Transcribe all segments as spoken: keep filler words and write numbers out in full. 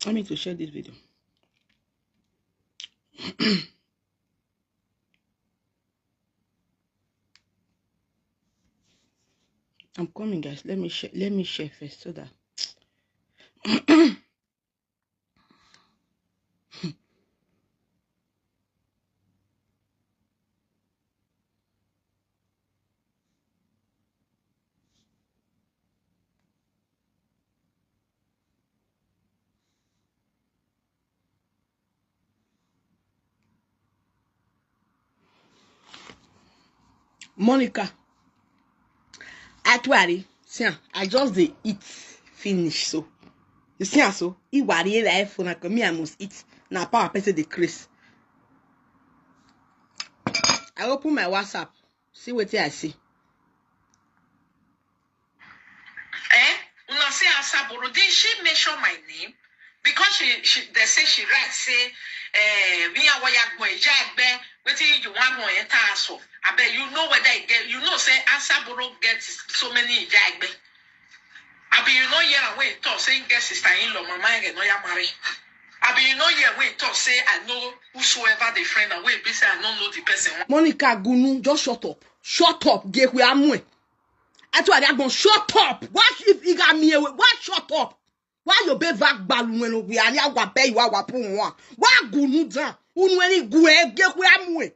Let me to share this video. I'm coming, guys. Let me share. Let me share first so that Monica, actually, see am, I just dey eat finish so. You see am so? He worry like phone, like me, I must eat. Na power person dey craze. I open my WhatsApp, see wetin I see. Eh? Una say Asaboro, did she mention my name? Because she, she, they say she write say, eh, me and Waya Gbo Ija Egbe, wetin you want to enter us for? I bet you know whether you get, you know say Asaboro get so many Ija Egbe. I be you know here and wait talk say he get sister-in-law, mama and no ya marry. I be you know here wait talk say I know whosoever the friend and wait be say I don't know the person. Monica Gunu, just shut up. Shut up. Get where I'm with. Atuari agbọn, shut up. Why if you got me away? Why shut up? Why your baby back balloon when we are wa be you are wa pun one? Why gunu down? Unu any gue get where I'm with.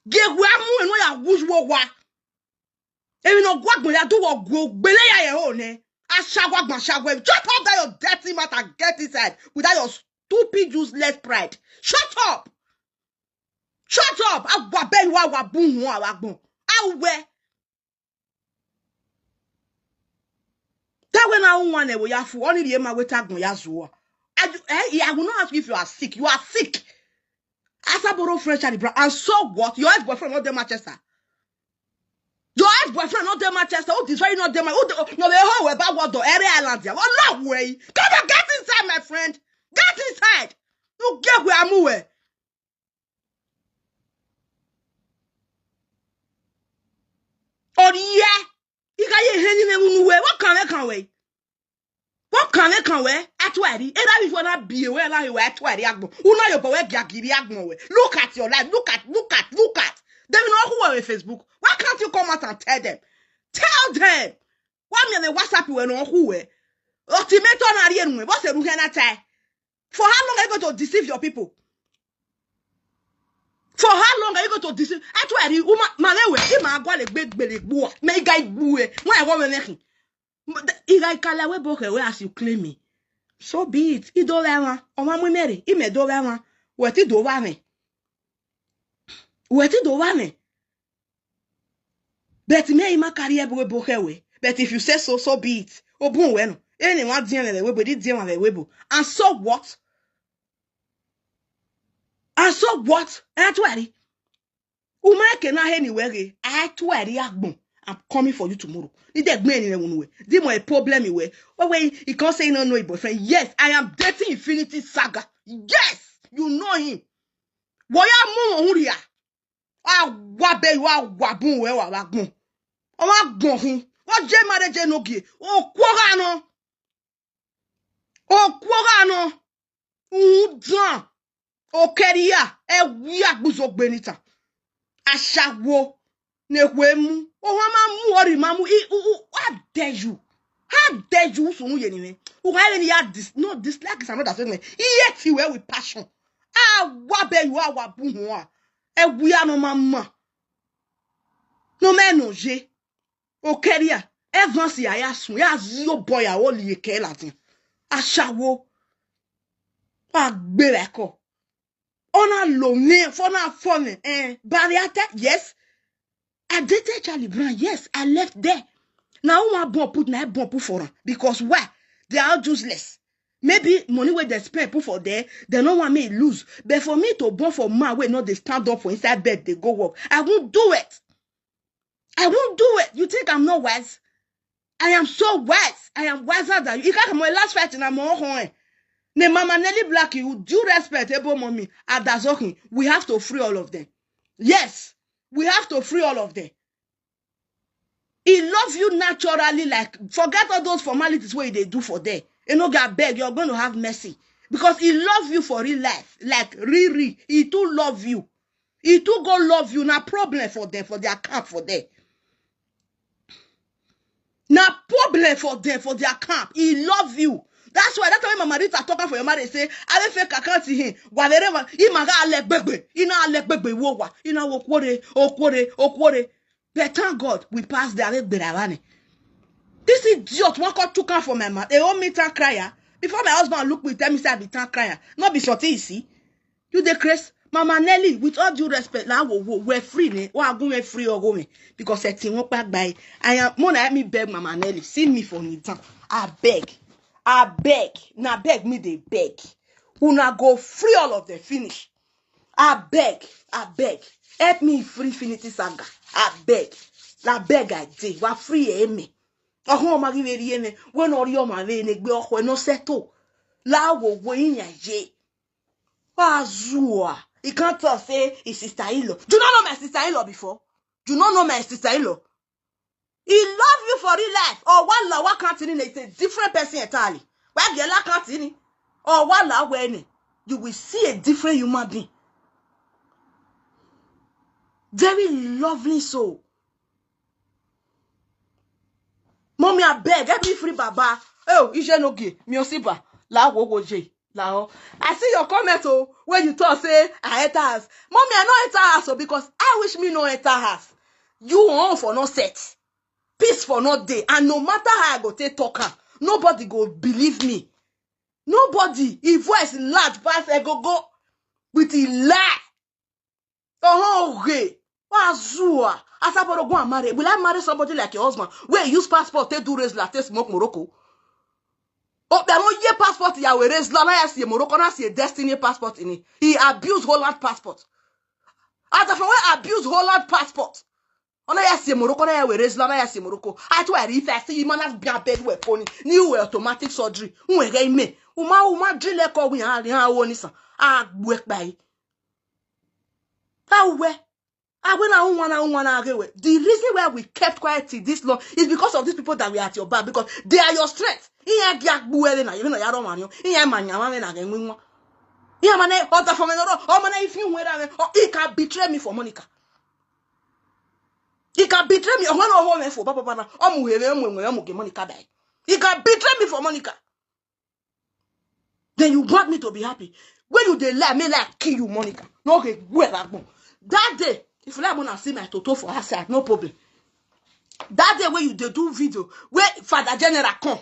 Get where I'm with no ya wuj wo wa. Even no gua gbọn ya do wo gu gbele ya ye ho ne. Ashawa gban shawa. Shut up that your dirty mouth and get inside with that your stupid useless pride. Shut up. Shut up. Awa be you are wa bun wọn awa gbọn. Awe. That when I want ne wo ya fu, only the ma we ta gbọn ya zuwa. I, eh, I will not ask you if you are sick. You are sick. Asaboro friend Charlie Brown. And so what? Your ex-boyfriend not there Manchester. Your ex-boyfriend not there Manchester. Who desire not there? Who the, no, the whole way back what the area island there. What no way? Come on, get inside, my friend. Get inside. You get where I'm away. Or yeah. Igha ye hẹn ni mwẹ unu wẹ, vbọ kan mwẹ kan wẹ? Vbọ kan mwẹ kan wẹ? Atuari, erha vbe ifo na biẹ wẹ, erha vbe wẹ Atuari agbọn. Una ye obọ wẹ gia giri agbọn wẹ. Look at your life. Look at, look at, look at. Dem ne ọ khu wẹ vbe Facebook. Why can't you come out and tell them? Tell them. Wa miẹn vbe WhatsApp wẹ ne ọ khu wẹ. Ultimatum na rhie nuẹn. Vbọ sẹ erhunmwu khian na tae? For how long are you going to deceive your people? For how long are you going to deceive? Atuari, uma, ma mwẹ wẹ, ima gualọ egbe gbele gbua. Mẹ igha igbu ẹ, wọn ẹghọ mwẹ mwẹ khin. Igha ikala wẹ bo khẹ wẹ as you claim me. So be it. I do vbe mwa, ọmwa mu imẹ rre, imẹ do vbe mwa. Wẹ ti do vbe mwẹ. Wẹ ti do vbe mwẹ. But me, I ma carry ebo ebo khe wẹ. But if you say so, so be it. Obun wẹ nọ. Ene wa diẹn mwẹ vbe webo, di diẹn mwẹ vbe webo. And so what? And so what? Atuari. Uma ke na he ni wẹ ghe. Atuari agbọn. I'm coming for you tomorrow. Ni de gbe ni wẹ unu wẹ. Di mo a problem wẹ. Wẹ wẹ, he can't say he no know his boyfriend. Yes, I am dating Infinity Saga. Yes, you know him. Wẹ ya mu ohun ria. Awa be you are wa bun wẹ wa vbe agbọn. Ọ ma gbọn khin. Vbọ je marriage no gie. Okuo gha nọ. Okuo gha nọ. Uhunmwu dan. Okẹria. Ẹ wi agbuzogbe ni tan. Ashawo. Ne ekhue mu. Owa ma mu, ọrri ma mu. I, u, u, how dare you? How dare you? Sunu ye ni mwẹ. U gha vbe ni ya dis-, no, dislike is another statement. I hate you with passion. Awa be you are wa bun huan. Ẹ wi a nọ ma ma. No me no je. Okẹria, Evans ya ya sun, ya zi obọ ya wo lie ke ladian. Ashawo. Wa gbe vbe ẹko. Ọ na lo mwẹ, fọ na fọ mwẹ. Eh, Barriata, yes. I dated Charlie Brown, yes, I left there. Now, who want bump put, na bump put for am. Because why? They are all useless. Maybe money wey dem spend put for there, dem no want me lose. But for me to born for man wey no dey stand up for inside bed, dey go work, I won't do it. I won't do it. You think I'm not wise? I am so wise. I am wiser than you. Ika kamo last fight na mo hon. Ne Mama Nelly Black, you due respect, Ebo Mommy, Adazokin. We have to free all of them. Yes, we have to free all of them. He love you naturally, like, forget all those formalities wey they do for there. Enogie, abeg, you're going to have mercy. Because he love you for real life. Like, real, real. He too love you. He too go love you. Na problem for them, for their camp, for them. Na problem for them, for their camp. He love you. That's why that time Mama Rita talk am for your marriage, say, "I will fake account to him." Whatever, he ma ga legbegbe. He na legbegbe wo wa. He na wo kwore, okwore, okwore. But thank God, we pass there. This idiot wan come chook am for my mouth. He hold me town crier. Before my husband look me, tell me say I be town crier. No be something he see. You dey craze? Mama Nelly, with all due respect, la wo wo, we free ne, wa gun me free or go me. Because I think what back by, I am, more help me beg Mama Nelly, see me for me town. I beg, I beg, na beg me dey beg. Una go free all of them finish. I beg, I beg, help me free Infinity Saga. I beg, na beg I dey, wa free me. Ọhọn, ọ ma ghi vbe rhie mwẹ, wẹ ne ọ rhie ọmwa vbe ne egbe ọkhọe ne ọ sẹto. La wo wo iran ye. Wa zua. He can't tell say his sister-in-law. Do you not know my sister-in-law before? Do you not know my sister-in-law? He love you for real life. Ọ wa la wa account ni, is a different person entirely. Wa gie la account ni. Ọ wa la wẹ ne, you will see a different human being. Very lovely soul. Mommy, I beg, help me free Baba. Oh, Ije no ge, mi o si ba. La wo wo je. La o. I see your comment, oh, when you talk say I enter house. Mommy, I no enter house, oh, because I wish me no enter house. You own for no set. Peace for no dey. And no matter how I go take talk am, nobody go believe me. Nobody. His voice loud pass egogo with a lie. Oho, okay. Wa zua. Asaboro, go and marry. Will I marry somebody like your husband? Where he use passport, take do wrestler, take smoke Morocco. Oh, there no ye passport, ya were wrestler, na ya see Morocco, na see destiny passport in it. He abuse Holland passport. As if we abuse Holland passport. Ọ na ya see Morocco, na ya were wrestler, na ya see Morocco. I tell you, if I see him, man, that's be a bed we pony. New automatic surgery. Uwe ge ime. Uma, uma, drill e ko wi, ha, ha, wo ni san. A gbe kpa yi. How we? Awena, uwana, uwana, agewe. The reason why we kept quiet till this long is because of these people that were at your back, because they are your strength. Iran gia gbu ẹre na, even na ya rọ mwa riọn. Iran ma yan mwa vbe na ghe winwan. Iran ma ne, ọ da fọ mwẹ nọ rọ, ọ ma ne ifi wọn ra mwẹ, ọ, he can betray me for Monica. He can betray me, ọ ma ne ọ ho mwẹ fo, papa, papa, na, ọ mu he mwẹ, ọ mu mwẹ, ọ mu ge Monica die. He can betray me for Monica. Then you want me to be happy? When you dey lie, me like kill you, Monica. No get where I go. That day, if you like, wanna see my toto for outside, no problem. That day when you dey do video, where Father General come,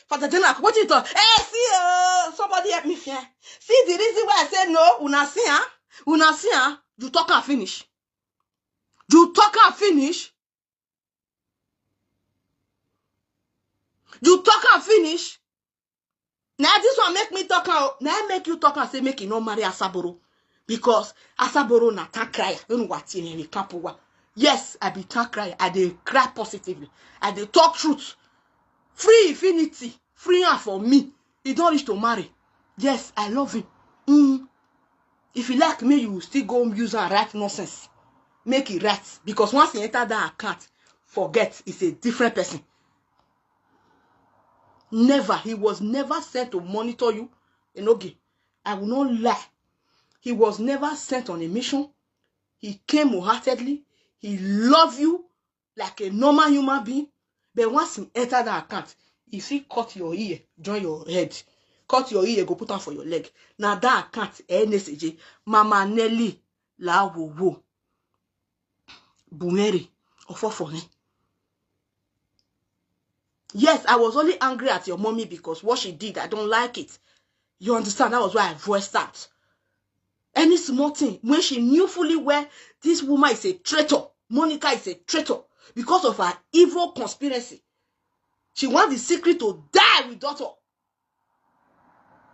Father General, what you talk? Hey, see, uh, somebody help me fear. See the reason why I say no, una see, huh? Una see, huh? You talk and finish. You talk and finish. You talk and finish. Now this one make me talk am. Now I make you talk and say make you no marry Asaboro. Because Asaboro na town crier. You know what in any camp wa. Yes, I be town crier. I dey cry positively. I dey talk truth. Free Infinity. Free am for me. He don't reach to marry. Yes, I love him. Mm. If you like me, you will still go use and write nonsense. Make it right. Because once he enter that account, forget, it's a different person. Never. He was never sent to monitor you. Enogie, I will not lie. He was never sent on a mission. He came wholeheartedly. He loved you like a normal human being. But once he enter that account, he fit cut your ear, join your head. Cut your ear, go put am for your leg. Now that account, N S J, Mama Nelly, la wo wo. Bumere, ofofo ne. Yes, I was only angry at your mommy because what she did, I don't like it. You understand? That was why I voiced out. Any small thing, when she knew fully well this woman is a traitor, Monica is a traitor, because of her evil conspiracy. She wants the secret to die with daughter.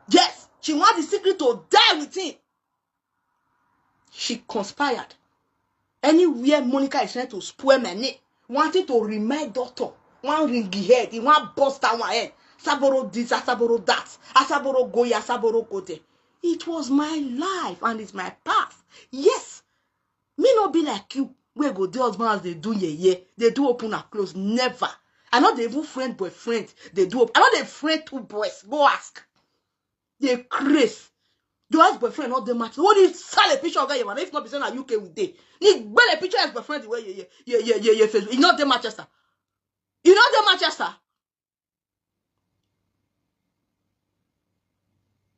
Yes, she wants the secret to die with him. She conspired. Anywhere Monica is trying to spoil my name, wanting to remind daughter, one ring the head, he want bust that one head. Asaboro this, Asaboro that, Asaboro go here, Asaboro go there. It was my life and it's my past. Yes, me no be like you. We go the husband house, they do yeye, they do open and close. Never. I no dey even friend boyfriend. They do. I no dey friend two boys. Go ask. They craze. Your ex-boyfriend not dey match. What if sell a picture of that man? If not be say na U K we dey. Ni gbele picture ex-boyfriend the way ye ye ye ye ye ye Facebook. You not dey Manchester. You not dey Manchester.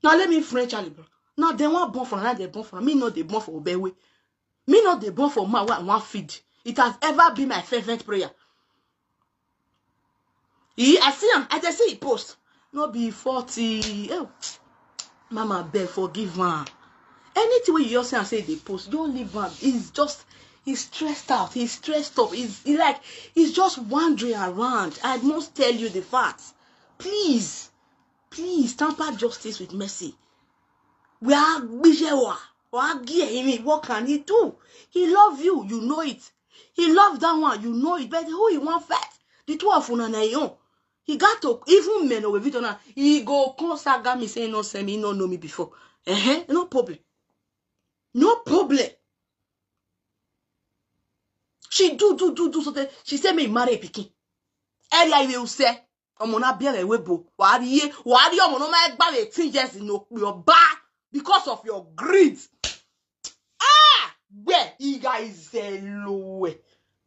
Now let me French Charlie, bro. Now they want born for now, they born for me, no they born for Obewe. Me no dey born for man wey I wan feed. It has ever been my fervent prayer. He, I see am, I dey see he post. No be forty. Oh, mama, beg, forgive am. Anything wey you just see am say he dey post, don't leave am. He's just, he's stressed out. He's stressed up. He's he like, he's just wandering around. I must tell you the facts. Please, please tamper justice with mercy. We are gbije wa, or agie him, what can he do? He love you, you know it. He love that one, you know it. But who he want first? The two of una na your own. He got to, even men over video now, he go come saga me say he no send me, he no know me before. Uh-huh, no problem. No problem. She do, do, do, do something. She say me marry a pikin. Area you say, ọmọ na biẹ vbe ẹvbo ebo. Wa rhie, wa rhie ọmọ ne ọ ma gba vbe eighteen years ne okpia ọba because of your greed. Ah! Wẹ igha izẹlo wẹ.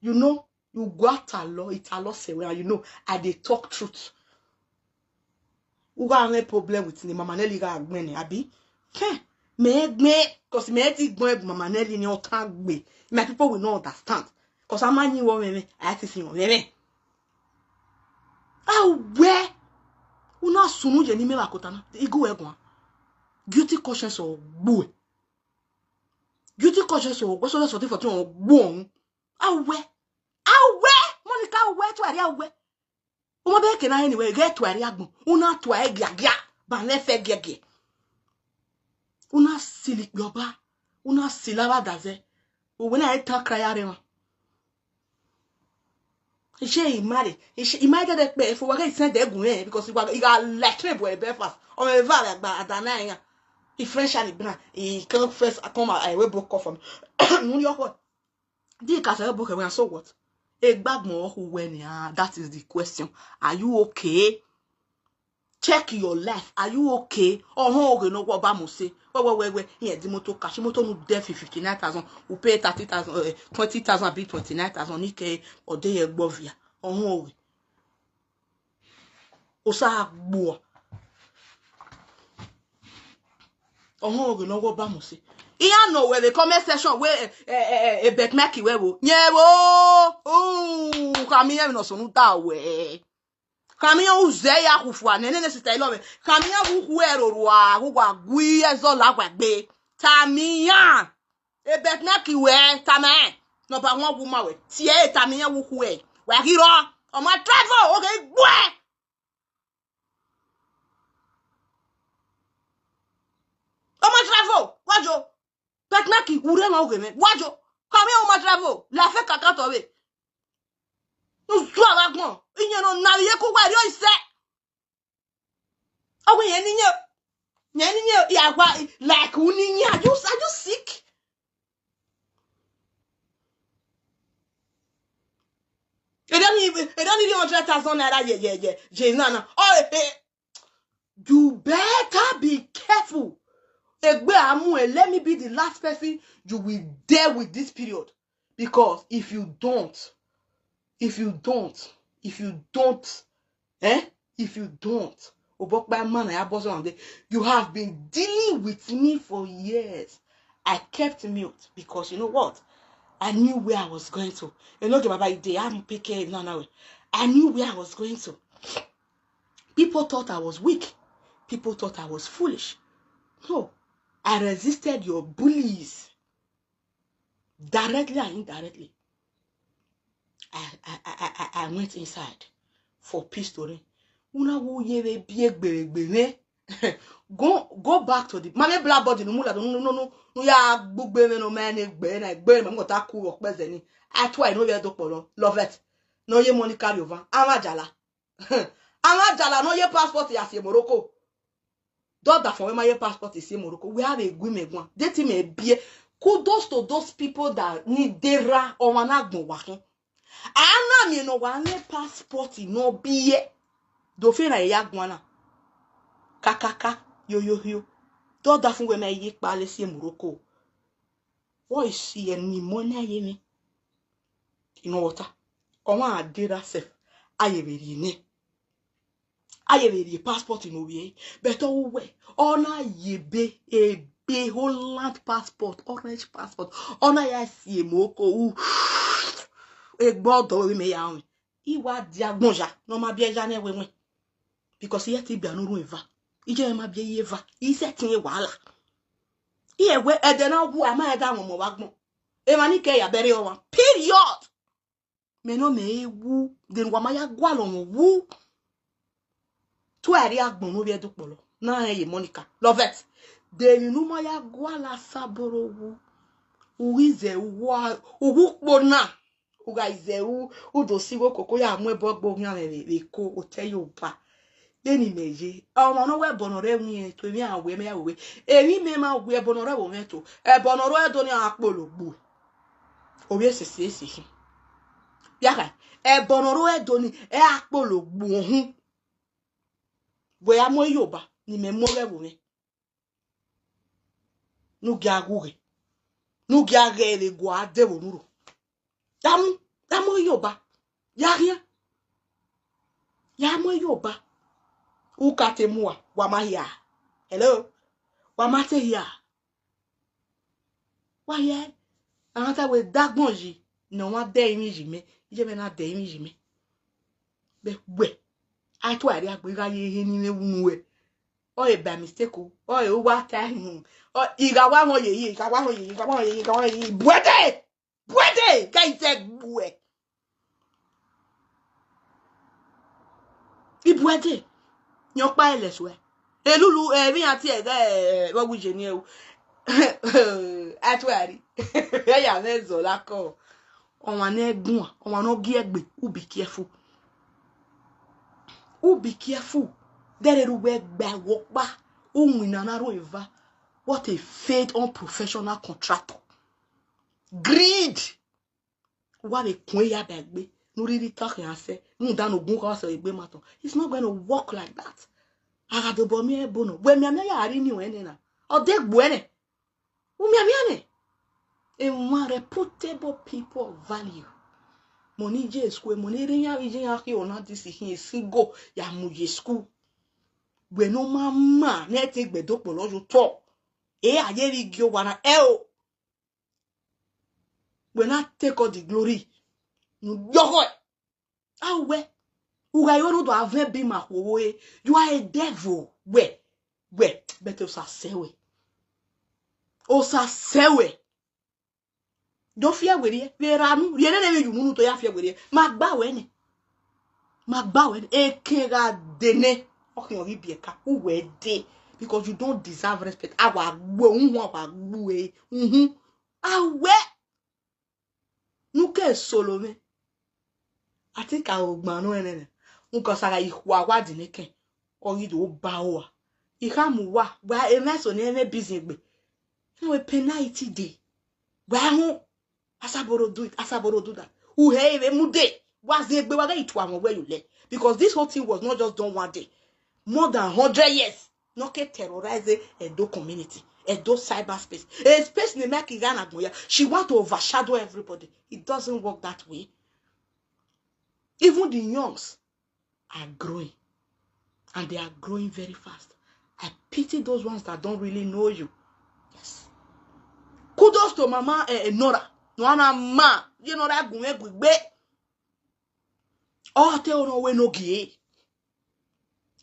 You know, you go out alọ, it alọ sẹ wẹ, and you know, I dey talk truth. U gha mwẹ problem with ni Mama Nelly gha gbẹn ni, abi? Kẹ, mẹ gbẹn, cause mẹ ti gbẹn Mama Nelly ni ọ kan gbe. My people will not understand. Cause a ma yin wọ mwẹ, a ti sin wọ mwẹ. A wẹ, u na sunu ye ni mẹ vbe akota na, igu ẹ guan. Guilty conscience ọ gbuẹ. Guilty conscience ọ gbuẹ, so that's what for you ọ gbuẹ. A wẹ, a wẹ, Monica wẹ, tuari a wẹ. Uma be ke na anyway, ghe tuari agbọn, una tuari giagia, ba ne fẹ giẹgiẹ. Una sili ikpia ọba, una sili avbe adazẹ. Uwẹ na i tan kra ya rre emwa. Iṣẹ i ma rre, iṣẹ i ma i dẹdẹ kpẹ, fo wa ghe send ẹre gu mwẹ, because I gha like me boy Belfast. Ọ mwẹ eva vbe agba ada na iran. I French and Ibra, I come first, I come, I will book off for me. Nu yo ko. Di ka sẹ book, and so what? Egbe agbọn ọ khu wẹ nian, that is the question. Are you okay? Check your life. Are you okay? Ọhọn oghe ne ọ wẹ ọba mu se. Wẹ, wẹ, wẹ, wẹ. Iran di motor cash. Motor nu dẹ fi fifty-nine thousand. U pay thirty thousand, eh, twenty thousand, be twenty-nine thousand. Ni ke ọ de ye gbọ via. Ọhọn oghe. Osa gbua. Ọhọn oghe ne ọ wẹ ọba mu se. Iran nọ wẹ vbe comment section wẹ, eh, eh, eh, eh, Betmaki wẹ vbo. Yẹn vbo. Uh, khama iran emwi ne ọ sunu da wẹ. Khama iran uzẹ ya khu fua nẹ, nene sister Ilọmwẹ. Khama iran vbe ukhu ẹre orua, vbe uwa gui ẹzọ la wa gbe. Tama iran. Ebetmaki wẹ, tama ẹn. Number one woman wẹ. Tie e, tama iran vbe ukhu ẹre. Wa ghi rrọọ. Ọ ma travel, oghe gbuẹ. Ọ ma travel, wa jo. Betmaki, u rre emwa oghe mwẹ. Wa jo. Khama iran, ọ ma travel. Life kaka tọ vbe. U zua vbe agbọn. Iyan nọ na vbe iyeke uwa erriọ isẹ. Ọ wẹ iran ni yan, iran ni yan, ya wa, like, u ni yan. Are you, are you sick? Eda ni, eda ni three hundred thousand naira ye, ye, ye, ye, na, na. Oh, eh, eh. You better be careful. Egbe a mu ẹ, let me be the last person you will dare with this period. Because if you don't, if you don't, if you don't, eh? If you don't, obokpa man, I have boss one day. You have been dealing with me for years. I kept mute because you know what? I knew where I was going to. You know, the Baba, they have me pick care now, now. I knew where I was going to. People thought I was weak. People thought I was foolish. No, I resisted your bullies. Directly and indirectly. I, I, I, I, I went inside for peace to reign. Una wo ye vbe bi egbe vbe egbe mwẹ. Go, go back to the, ma mwẹ black body ne u mu ladian, no, no, no, no, ya gbe egbe mwẹ ne ọ ma ne egbe na, egbe mwẹ, mo ta ku vbe ọkpẹzẹ ni. A tua eno vbe ẹdokpolo, Loveth. Ne ọ ye money carry over. Amwa jala. Amwa jala ne ọ ye passport ya si Morocco. Dọdafọn mwẹ ma ye passport si Morocco. Wẹ a vbe gu imẹ guan. De te imẹ biẹ. Kudos to those people that ni de ra ọmwa na gbọn wa khin. A na miẹn ne ọ wa lẹ passport ne ọ biẹ, do fe na ya guan na. Kakaka, yoyohio. Dọdafun wẹ ma ye kpale si Morocco. Vbọ i si ẹre ne imọ na ye mwẹ? Inọwọta, ọmwa a dera sef, a ye vbe rhie nẹ. A ye vbe rhie passport ne ovbi ẹre, but ọ ru wẹ, ọ na ye ebe, ebe Holland passport, orange passport, ọ na ya si Morocco ru, egbe ọdọ vbe mẹ ya rẹn. I wa dia agbọn ya, ne ọ ma biẹ ya nẹ wẹ wẹn. Because iye te bia ne u rhun eva. Iye ma biẹ iye eva. I sẹtin e wahala. Iye wẹ ẹdẹ na wu, a ma ẹdẹ amwẹ ọmọ vbe agbọn. Emwa ni kẹ ya bẹrẹ ọmwa. Period. Mẹ nọ mẹ i wu, de ne uwa ma ya gualọ mwẹ wu. Tuẹ ẹre agbọn ne ovbi ẹdẹ ukpọlọ. Na rẹn ye Monica. Loveth. De emwi ne u ma ya gualọ Asaboro wu. U ghi zẹ uwu a-, uwu ukpo na. U gha zẹ ru, u do si igho koko ya mu ẹbọ gbe oghian mwẹ vbe, vbe ko otọ Yoruba. Vbene imẹ ye, ọmwa ne ọ wẹ ẹbọ ne ọ rre ẹvbo mwẹ to, emwi a wẹ, mẹ ya wẹ. Emwi mẹ ma wẹ ẹbọ ne ọ rre ẹvbo mwẹ to. Ẹbọ ne ọ rre Ẹdo ni a kpolo gbu. Ovbi esesi esi hin. Bia kha, ẹbọ ne ọ rre Ẹdo ni, ẹ a kpolo gbu ohun. Wẹ ya mu Yoruba, ne imẹ mu ọghe ẹvbo mwẹ. Ne u gia ghughe, ne u gia ghẹ vbe gua de vbe onurho. Ya mu, ya mu Yoruba, ya khian. Ya mu Yoruba. U ka te mu a, wa ma hia. Hello? Wa ma te hia. Wa hia. A na ta wẹ dagbọn yi, ne ọmwa dẹ emwi yi mẹ, iye mwẹ na dẹ emwi yi mẹ. Vbe wẹ, a i tuẹ ẹre agbọn gha ye ehe ne imẹ wu nuẹ. Ọ re by mistake o, ọ re uwa ta hin. Ọ, I gha wa họn ye yi, I gha wa họn ye yi, I gha wa họn ye yi, I gha wa họn ye yi, I gha wa họn ye yi. Buẹde! Buẹde! Ke I zẹ gbuẹ. Ibuẹde, yan ọkpa ẹlẹ suẹ. Elulu, eh, emwi iran tie ẹghẹ, eh, vbe ọ wu ye ni ẹre o. A i tuẹ ẹre. Ẹ ya mwẹ zọ lakọ. Ọmwa ne ẹ guan, ọmwa ne ọ gie ẹgbe, u be careful. U be careful. Dẹrẹ ru wẹ gba ẹvbo ọkpa, u winna na ro eva. What a failed unprofessional contractor. Greed. Wa vbe kun eya ba egbe, ne u rhirhi ta khian sẹ, rhunmwuda ne ogun kha sẹ egbe ma tọn. It's not going to work like that. A gha dobọ miẹn ẹbo nọ, wẹ mianmian ya rri ni ruẹ nẹ na. Ọ de gbuẹ nẹ. U mianmian nẹ. Emwa reputable people of value. Mọ ni ye school, mọ ni rre iran vbe iye iran khian ona disi khian esigo ya mu ye school. Wẹ ne ọ ma ma ne ẹ te gbe do kpọlọ ye otọ. E a ye vbe gie owa na, ẹ o. Wẹ na take all the glory. Ne u yọghọ. A wẹ, u gha ru do avẹn bi ma khuo vbe, you are a devil. Wẹ, wẹ, but Osa sẹ wẹ. Osa sẹ wẹ. Do fi ẹwe rrie, vbe ra nu, rhie nene vbe ye unu nu to ya fi ẹwe rrie. Ma gba wẹ nẹ. Ma gba wẹ nẹ. Eke gha de nẹ, ọ khian ghi biẹ ka, u wẹ de, because you don't deserve respect. A wa gbe uhunmwu, a wa gbe uhunmwu. A wẹ, ne u ke solo mwẹ. A te ka ro gban nọ ẹnrẹn nẹ. Nkan Osa gha i khua wa di nẹ kẹn, ọ ghi do ba ua. I kha mu uwa, wa emwa eso ne ẹ mwẹ business egbe. Ẹn wẹ penalty dey. Wa họn, Asaboro do it, Asaboro do that. U hẹ vbe mu de, wa zin egbe wa ghe itu amwẹ wẹ you lẹ. Because this whole thing was not just done one day. More than hundred years. Ne ọ ke terrorize Edo community, Edo cyberspace. A space ne Mike gha na agbọn ya. She want to overshadow everybody. It doesn't work that way. Even the youngs are growing. And they are growing very fast. I pity those ones that don't really know you. Yes. Kudos to Mama, eh, eh, Nora. No, ana ma. Ye Nora gu mwẹ gu igbe. Ọ te ono wẹ ne ogie.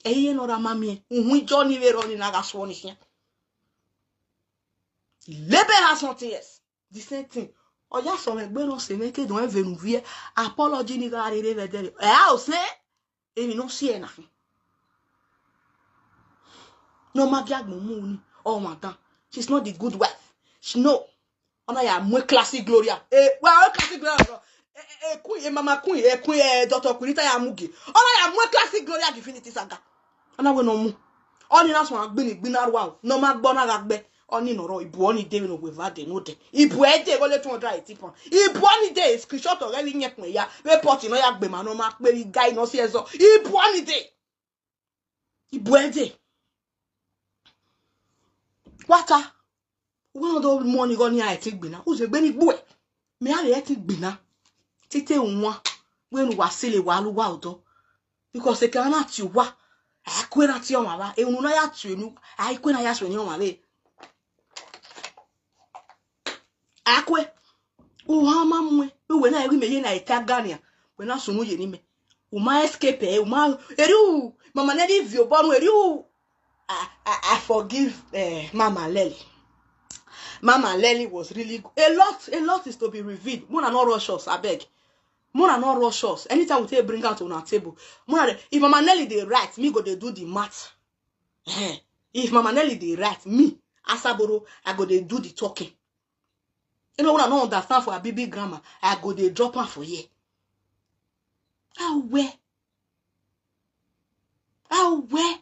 Ẹ i ye ne ọ ra ma miẹn, uhunmwu ijọ ni vbe rrọọ ni na gha suọ ni khian. Lebe ha something else. The same thing. Ọ ya sẹ mwẹ egbe ne ọ sẹ mwẹ ke do ẹn vbe ne u viẹ, apology ni gha rre vbe ẹdẹrriọ. Ẹ a o sẹ, emwi ne ọ si ẹre na khin. Ne ọ ma gie agbọn mu ni, ọ wan dan. She's not the good wife. She, no. Ọ na ya mu classic Gloria. Eh, wa classic Gloria. Eh, eh, eh, Queen, eh, Mama Queen, eh, Queen, eh, Doctor Queen, ta ya mu gie. Ọ na ya mu classic Gloria Divinity Saga. Ọ na wẹ ne ọ mu. Ọ ni na suẹn agbini gbina rua o. Ne ọ ma gbe, ọ na gha gbe. Ọni nọ rọ, ibu ọni de vbene uweva de ne odẹ. Ibu ẹre de, igho le two hundred eighty pound. Ibu ọni de, screenshot ọghẹ vbe iyẹn kpẹn ya, vbe pot nọ ya gbe ma nọ ma kpe vbe igai nọ si ẹzọ. Ibu ọni de. Ibu ẹre de. Wa ta, uwẹ nọ do mu ọni igho ni a ẹtin gbinna, u zẹ egbe ni gbuẹ. Mẹ a vbe ẹtin gbinna. Tite uwan, wẹ ne uwa sele wa lu uwa odọ. Because ekẹmwa na tie uwa, a i kue na tie ọmwa vba, ewunu na ya tue enu, a i kue na ya suẹn ne ọmwa vbe. A kue, uwa ma muẹn, uwẹ na ghi mẹ ye na eta ganian, wẹ na sunu ye ne imẹ. U ma escape ẹre, u ma, erriọ, Mama Nelly viọ obọ unu, erriọ. I, I, I forgive uh, Mama Nelly. Mama Nelly was really good. A lot, a lot is to be revealed. Mona no rush us, abeg. Mona no rush us. Anytime we take bring out on our table, Mona, if Mama Nelly dey right, me go dey do the math. Eh, if Mama Nelly dey right, me, Asaboro, I go dey do the talking. You know what I don't understand for Abibi grammar, I go dey drop am for here. How where? How where?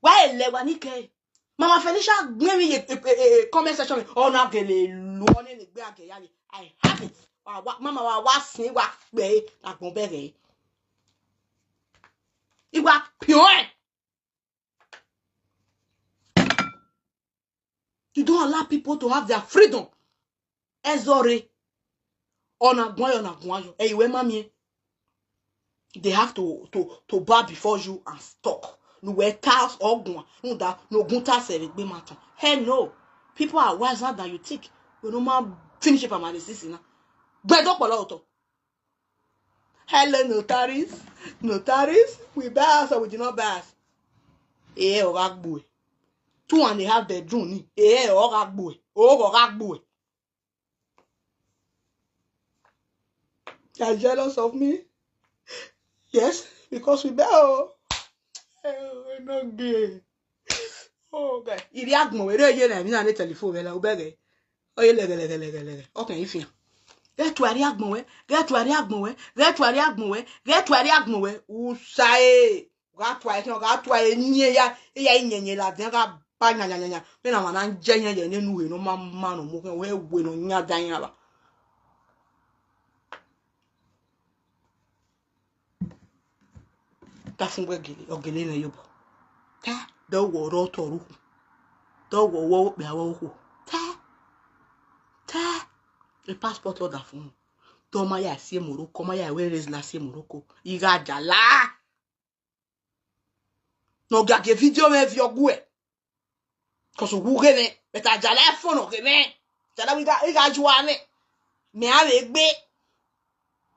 Why ele wa ni ke? Mama Felicia gbẹn mi ye comment section, ọ na gele lu ọ ne egbe a gẹ ya ye. I have it. Wa, wa, mama wa, wa sin wa kpe agbọn bẹghe. Iwa pion. You don't allow people to have their freedom. Ẹzọ rre. Ọ na guan yọ, ọ na guan yọ. Ẹ i wẹ ma miẹn. They have to, to, to bow before you and talk. Ne uwẹ ta ọguan, rhunmwuda ne ogun ta sẹ vbe egbe ma tọn. Hell no. People are wiser than you think. Wẹ ne ọ ma finish up my disease na. Gbẹdẹ ọkpọlọ otọ. Hello, notaries. Notaries, we buy house or we did not buy house? Eh, ọ gha gbuẹ. Two and a half bedroom ni. Eh, ọ gha gbuẹ. Oh, ọ gha gbuẹ. You are jealous of me? Yes, because we buy o. Eh, no gay. Oh, guy. Iri agbọn wẹ re ye na, mi na ne telephone vbe la, u bẹghe. Ọ ye lẹghẹ, lẹghẹ, lẹghẹ, lẹghẹ. Ọ kẹn i fian. Ghẹ tua iri agbọn wẹ, ghẹ tua iri agbọn wẹ, ghẹ tua iri agbọn wẹ, ghẹ tua iri agbọn wẹ. U sa e. Gha tua ẹre khian, gha tua ẹre yin ya, ya iyẹnyẹn ladian gha ba yan yan yan yan. Vbene ọmwa na jẹ yan ye ne enu uhe ne ọ ma ma ne ọ mu khian, wẹ wẹ ne ọ yan da yan vba. Ta fun wẹ gele, ọ gele mwẹ ye obọ. Ta, dọ wọ rọ otọ ru. Dọ wọ wọ okpia wọ okhuo. Ta. Ta. E passport order fun. Dọ ma ya si Morocco, ma ya wẹ rezila si Morocco. I gha jala. Ne ọ giagie video mwẹ viọ guẹ. Cause uwu ghe mwẹ, but ajala ẹfo ne ọ ghe mwẹ. Ajala wẹ I gha, I gha ju ua mwẹ. Mẹ a vbe gbe.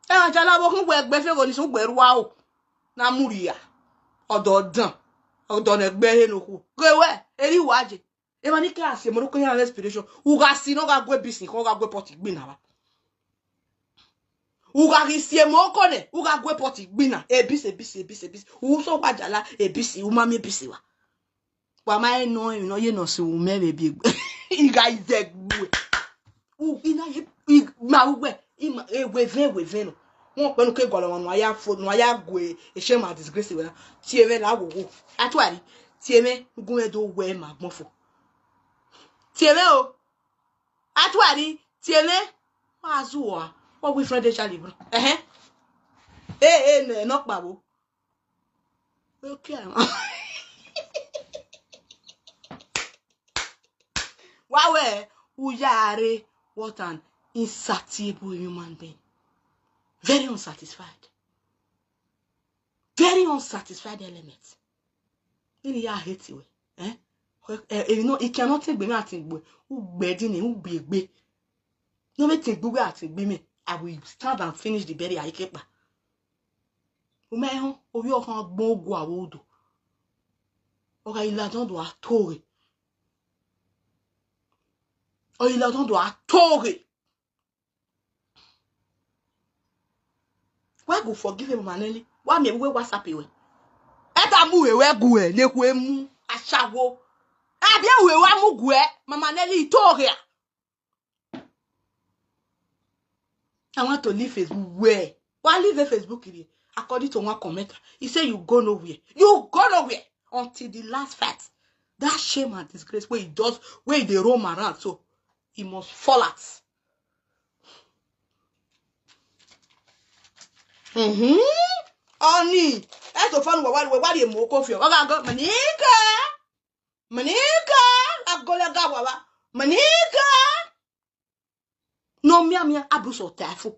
Ẹ, ajala vbe okhuo ugbẹ gbe fẹ gho ni sẹ ugbẹ rua o. Na mu rhia. Ọdọ dan. Ọdọ ne ẹgbẹ he ne okhuo. Ghe wẹ, erha uwa je. Emwa ni ke a si Morocco iran inspiration. U gha si ne ọ gha gu ebisi, ọ gha gu pot igbinna vba. U gha ghi si Morocco nẹ, u gha gu pot igbinna. Ebisi, ebisi, ebisi, ebisi. U sẹ wa jala, ebisi, u ma miẹn ebisi wa. Wa ma rẹn nọ emwi ne ọ ye nọ sẹ u mẹ vbe biẹ egbe. I gha zẹ gbe. U, I na ye, I ma ru wẹ, I ma, e wẹ vẹn, wẹ vẹn nọ. Wọn kpẹnu ke gualọ ọmwa ne uwa ya fo, ne uwa ya gu e, e shame and disgrace wẹ na. Tie mwẹ la wowo. Atuari, tie mwẹ, gu mwẹ do wẹ ma gbọn fo. Tie mwẹ o. Atuari, tie mwẹ. Wa zu ua. Wa wi friend Charlie bro. Ẹhẹn. E, e, nẹ, nọ kpavbo. Okay. Wa wẹ, u ya re, what an insatiable human being. Very unsatisfied. Very unsatisfied element. Vbene I ya hate wẹ, eh? Eh, eh, you know, I cannot take me, I think, but u gbe din, u gbe egbe. No me think, but I think, me, I will stand and finish the burial, I keep. U ma họn, ovbi ọkhan gbọn ogu avbe odo. Ọ gha i ladian do a toghe. Ọ i ladian do a toghe. Why go forgive him, Mamanelly? Why me we WhatsApp we? Eta mu we we gu we, ne we mu ashawo. Abi we wa mu gu we, Mamanelly, i toghe a. I want to leave Facebook. Where? Why leave the Facebook here? According to one commenter, he said, "You go nowhere. You go nowhere until the last fight." That shame and disgrace wey he just, wey he dey roam around so, he must fall out. Mhm. Ọni, ẹto fọnu wẹ wa, wẹ wa rhie mu oko fiọ. Ọ gha go, Monica. Monica, a gọlẹ ga wa wa. Monica. Ne ọ mianmian, a bruise ọ ta ẹfo.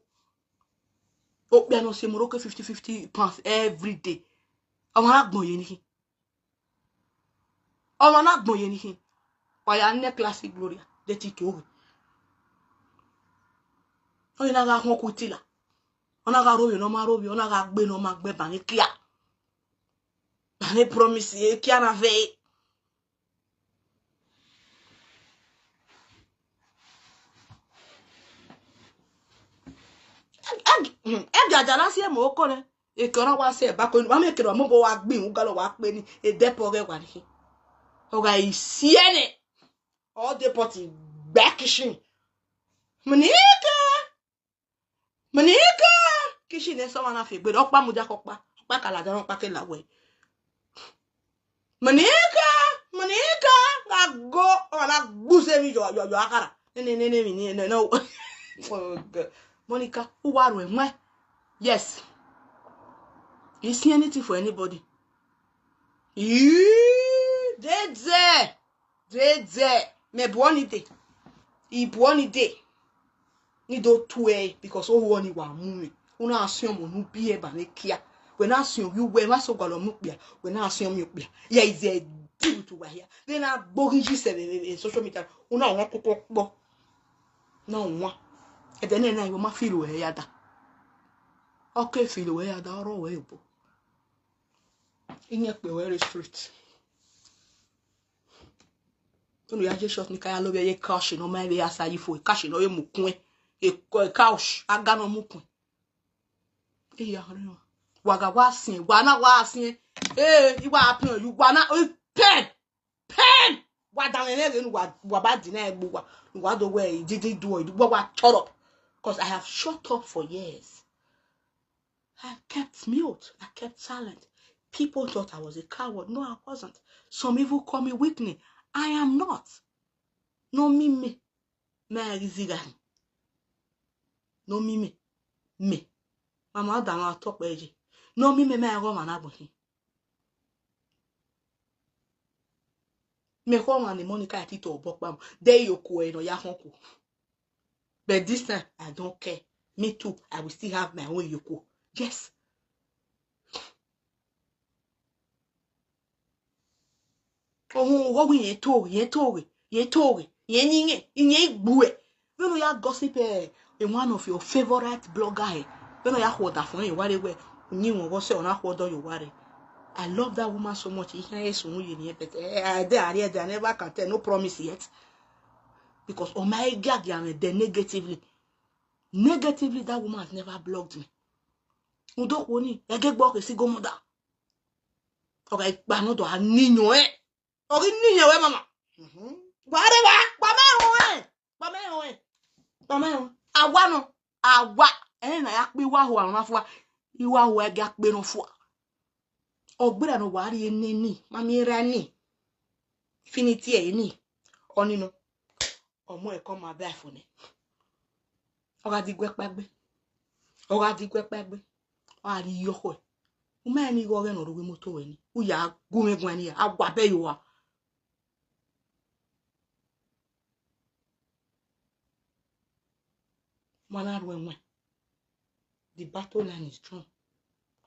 Okpia ne ọ si Morocco fifty, fifty pounds every day. Ọmwa na gbọn ye ni khin. Ọmwa na gbọn ye ni khin. Wa ya nẹ classic Gloria, de ti to ghe. Ọ na gha họn ku itila. Ọ na gha rhovbiẹ ne ọ ma rhovbiẹ, ọ na gha gbe ne ọ ma gbe ba ne kia. Ba ne promise ye kia na vẹ. Ẹgiada na si Morocco nẹ, eke ọ na wa sẹ ba ko, wa mẹ kere ọmọ bọ wa gbin, u galo wa kpe ni, e deport ghẹ wa ni. Ọ gha i si ẹnẹ, ọ deport gba kitchen. Monica, Monica, kitchen nẹ sẹ ọmwa na fi egbe, ọkpa mudia ke ọkpa, ọkpa ka ladian, ọkpa ke la wẹ. Monica, Monica, gha go, ọ na gbuze emwi yọ, yọ, yọ akhara. Nene, nene, emwi ni, no, no. Oh, God. Monica, u wa ruẹ mwẹ. Yes. You see anything for anybody? Ii, dede, dede. Mẹ bu ọni dee. I bu ọni dee. Ni do tue, because ohu ọni wa mu mwẹ. U na siẹn ọmọ ne u biẹ ba ne kia. Wẹ na siẹn ovbi uwẹ, wa so gualọ mu okpia. Wẹ na siẹn ọmọ okpia. Yeah, is a deal to wa hia. Vbene a gbe oghi yi sẹ vbe, vbe, vbe social media. U na wan koko kpọ. Na wan. Ẹdẹ nẹ na, I wa ma feel ruẹ ya da. Ọ ke feel ruẹ ya da, ọ rọ ruẹ obọ. Iyẹn kpe ruẹ rre street. Unu ya je short ni ka ya lovbiẹ ye couch ne ọ ma vbe ya sa yi fo, couch ne ọ vbe mu kuẹn. E couch, aga ne ọ mu kuẹn. Iya rẹ. Wa gha wa siẹn, wa na wa siẹn. Eh, I wa happen you, wa na, eh, pen, pen. Wa danmwẹ mwẹ ghe ne wa, wa ba deny egbe uwa. Wa do wẹ, he didn't do it. Wa, wa shut up. 'Cause I have shut up for years. I kept mute. I kept silent. People thought I was a coward. No, I wasn't. Some even call me weakling. I am not. No, me, me. Me, I easy guy. No, me, me. Me. Mama, da ma talk, Beji. No, me, me, me, I go, man, I go. Mẹ khọ ọmwa ne Monica ti to obọ kpam, de iyoko ẹre ne ọ ya khọn ku. But this time, I don't care. Me too, I will still have my own iyoko. Yes. Ohun ughọghọ irẹn to, irẹn to, irẹn to, irẹn yin irẹn, irẹn gbuẹ. Vbene u ya gossip, eh, one of your favorite blogger, eh, vbene u ya khuọ ọdafẹn ẹre, wa rre wẹ, uyinmwẹ ọghọ sẹ, ọ na khuọ ọdọ ye owa rre. I love that woman so much. I can't sunu ye ni, but, eh, I dey, I dey, I never can tell, no promise yet. Because ọ ma i giagia mwẹ dẹ negatively. Negatively, that woman has never blocked me. Udo khuo ni, ẹgẹ gbe ọ ke si go mother. Ọ gha kpa nọ dọ a ni yọn ẹn. Ọ ghi ni yẹn wẹ mama. Mhm. Wa rre wa, kpa mẹ rẹn, kpa mẹ rẹn, kpa mẹ rẹn. Awa nọ, awa. Ẹn na ya kpe iwa hua, ọna fua. Iwa hua ẹgia kpe nọ fua. Ọ gbera ne wa rrie neni, ma miẹn ra ni. Infinity ẹ ni. Ọni nọ. Ọmọ ẹkọ ma bẹ iPhone nẹ. Ọ gha di guẹ kpaegbe. Ọ gha di guẹ kpaegbe. Ọ gha rhie ọkhọe. U ma rẹn ni ighe ọghẹ ne ọ rre uwu imoto ruẹ ni. U ya gu mwẹ guan ni ya. A wa bẹ ye owa. Ma na ru ẹwẹn. The battle line is strong.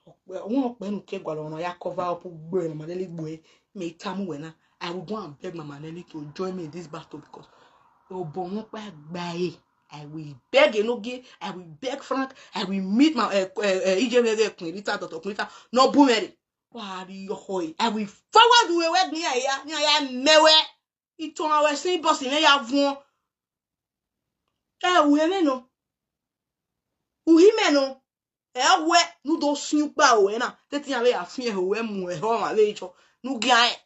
Ọkpẹ, ọmọ ọkpẹ nu ke gualọ ọna ya cover up gbe Mama Nelly gbe. Me tell you wẹ na, I will go and beg Mama Nelly to join me in this battle because obọ wọn kpa gba e. I will beg Enogie, I will beg Frank, I will meet my, eh, eh, eh, Ije Rere, Queen Rita, Doctor Queen Rita, no bu mere. Wa ri yo hoi. I will forward we we ni aya, ni aya mewe. Itan wẹ sin boss mẹ ya vuọn. Ẹ, u he mwẹ nọ. U hi mẹ nọ. Ẹ wẹ ne u do sin ukpa ruẹ na. Te te iran vbe ya fian ẹho ruẹ mu ẹho ọmwa vbe chọ. Ne u gia rẹn.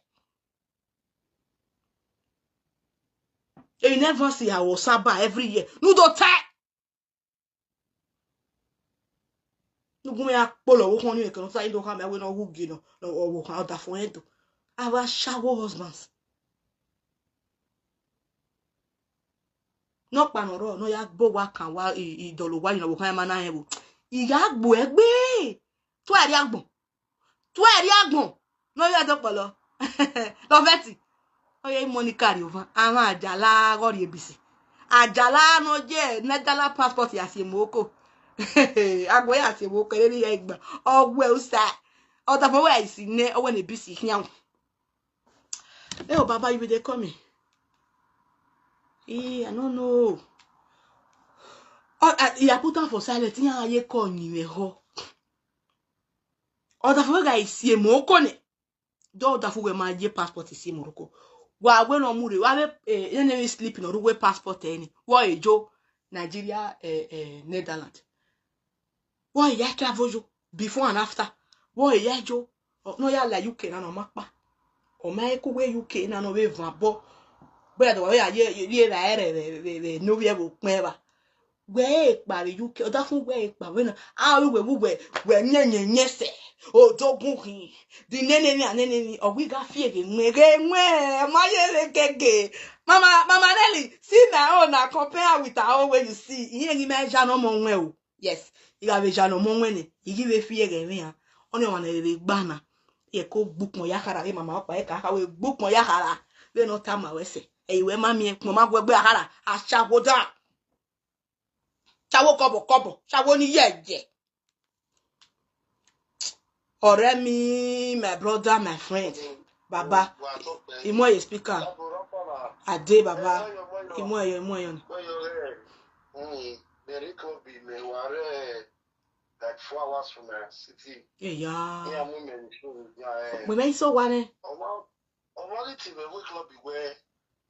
Emwi ne Evans ya ru Osaba every year. Ne u do tae. Ne u gu mwẹ ya kpolo ọvbokhan ni, ẹkẹ ne ọ ta, i do khama wẹ ne ọ wu gie nọ, ọvbokhan ọdafẹn rẹn do. Avbe ashawo husbands. Nọkpa ne ọ rrọọ ne ọ ya gbe owa kan owa, i, i dọlọ owa yi ne ọvbokhan ma na rẹn vbo. I gha gbe uẹ gbe. Tuẹ rrie agbọn. Tuẹ rrie agbọn. Ne ọ ya dọkpọlọ. Lọvẹti. Ọ ye Monica Riovan. Amwa Ajala ghe ọ rrie ebisi. Ajala ne ọ ye Netherlands passport ya si Morocco. Agbọn ya si Morocco, erriọ ya gba. Ọ wẹ usa. Ọdafẹn wẹ isi nẹ, ọ wẹ ne ebisi khian. Hey, oh, Baba, you will dey call me. Eh, I don't know. Oh, I, I put am for silent. Iran ye call ni vbe ho. Ọdafẹn wẹ gha si Morocco nẹ. Do ọdafẹn wẹ ma ye passport si Morocco. Wa wẹ ne ọ mu rre, wa vbe, eh, nene sleep ne ọ rre uwu passport ẹre ni. Wa ejo Nigeria, eh, eh, Netherlands. Wa ya travel yo before and after. Wa ya yo. Ọ, ne ọ ya la U K na ne ọ ma kpa. Ọ ma ku wẹ U K na ne ọ vbe van obọ. Wẹ da wa ya ye, ye, ye ra ẹre vbe, vbe, vbe ne ovbi ẹvbo kpẹn evba. Wẹ e kpa vbe U K, ọdafẹn wẹ e kpa vbe na. A ru wẹ wu wẹ, wẹ yẹn yẹn yẹn sẹ. Odogun khin. Di nene ni, a nene ni, ọ wi gha fi eghe mwẹ, eghe mwẹ, ọ ma ye vbe gege. Mama, Mama Nelly, see my own na compare with her own wey you see. Iye ghi ma ja ne ọmọ mwẹ o. Yes, I gha vbe ja ne ọmọ mwẹ nẹ, I ghi vbe fi eghe mwẹ iran. Ọni ọmwa ne rere gba na, irẹn ko gbe ukpọn ya khara, vbe mama ọkpa ẹre ka kha wẹ gbe ukpọn ya khara, vbene ọ tama ruẹ sẹ. Ẹ i wẹ ma miẹn ukpọn ma gu ẹgbẹ khara, ashawo da. Shawo kọbọ kọbọ, shawo ni yẹyẹ. Ọrẹ mi, my brother, my friend, Baba, imọ ye speaker. Ade, Baba, imọ ye, imọ ye. Mary Club mẹ wa rre like four hours from my city. Yeah. Yeah, mu mẹ ni show ya, eh. Mẹ mẹ iso wa nẹ. Ọmọ, ọmọ ni ti mẹ we club wẹ,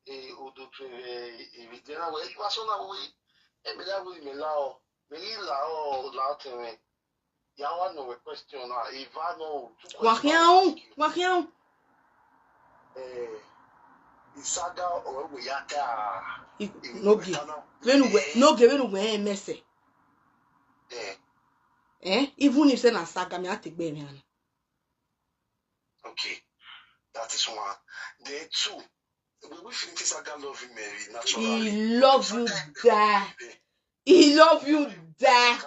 eh, odo tu, eh, eh, vbe na wẹ, wa so na we, e mẹ la we mẹ la o, mẹ ghi la o, la tẹ mẹ. Ya wa nọ wẹ question na, eva nọ o, two questions. Wa khian un, wa khian un. Eh, isaga ọre wẹ ya ta. Nogie, vbene uwẹ, nogie vbene uwẹ rẹn mẹ sẹ. Eh. Eh, even if sẹ na saga, mẹ a te gbe mwẹ ana. Okay, that is one. Then two, we, we feel this saga love him, eh, naturally. He love you, da. He love you, da.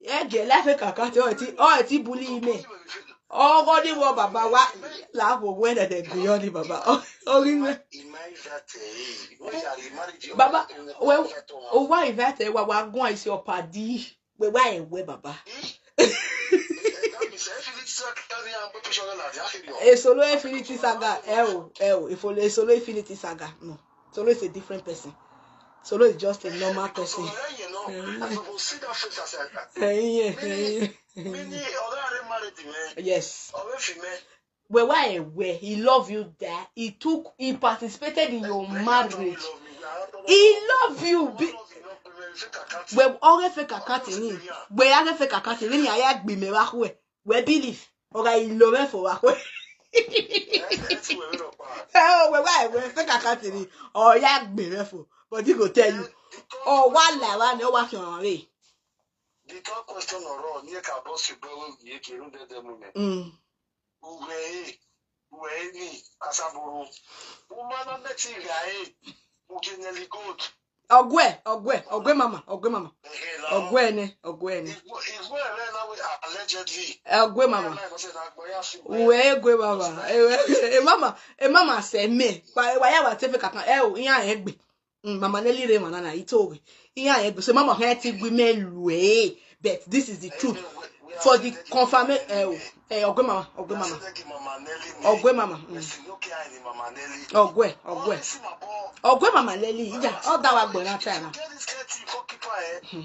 Ẹgẹ life kakati, ọ ti, ọ ti bully me. Ọgọ ni wọ baba wa, la wo wẹ dẹdẹ gbe yọ ni baba. Ọ, ọ ghi wẹ. Baba, wẹ, o wa invite wa, wa guan isi ọ padi. Wẹ wa ẹwẹ baba. Esolo Infinity Saga, ẹ o, ẹ o, efo-, Esolo Infinity Saga, no. Solo is a different person. Solo is just a normal person. Ẹyin, ẹyin. Yes. Wẹ wa ẹwẹ, he love you, da. He took, he participated in your marriage. He love you. Wẹ, ọ ghe fake account ni. Wẹ a ghe fake account ni, a ya gbe mẹ vbe akhuẹ. Wẹ believe. Ọ gha i lo mwẹ fo vbe akhuẹ. Ẹ o, wẹ wa ẹwẹ fake account ni. Ọ ya gbe mwẹ fo. But he go tell you. Ọ wa la wa ni, ọ wa khian ọmwa rre. The third question ọrọ, ne I ka bọ si egbe vbe ye ke rhunmwuda ẹdẹ mu mẹ. Mm. Uwẹ e, uwẹ e ni, Asaburu. U ma na mẹ te gha e, u ye Nelly Gold. Ọguẹ, ọguẹ, ọguẹ mama, ọguẹ mama. Ehe, la. Ọguẹ nẹ, ọguẹ nẹ. Igbo, Igbo ẹmwẹ na we allegedly. Ọguẹ mama. Ẹmwẹ na sẹ na gbọ ya fi. Uwẹ e guẹ mama. E, e, e mama, e mama sẹ mẹ. Wa, wa ya wa te fake account. Ẹ o, iran ẹgbẹ. Mm, Mama Nelly rre emwa na na, I to ghe. Iran ẹgbẹ. So mama hẹ ti gui mẹ lu e. But this is the truth. For the confirmation, eh, oh, eh, ọguẹ mama, ọguẹ mama. Ọguẹ mama. Mm. Ọguẹ, ọguẹ. Ọguẹ Mama Nelly, ija, ọ da wa gbẹ na ta na. Hmm.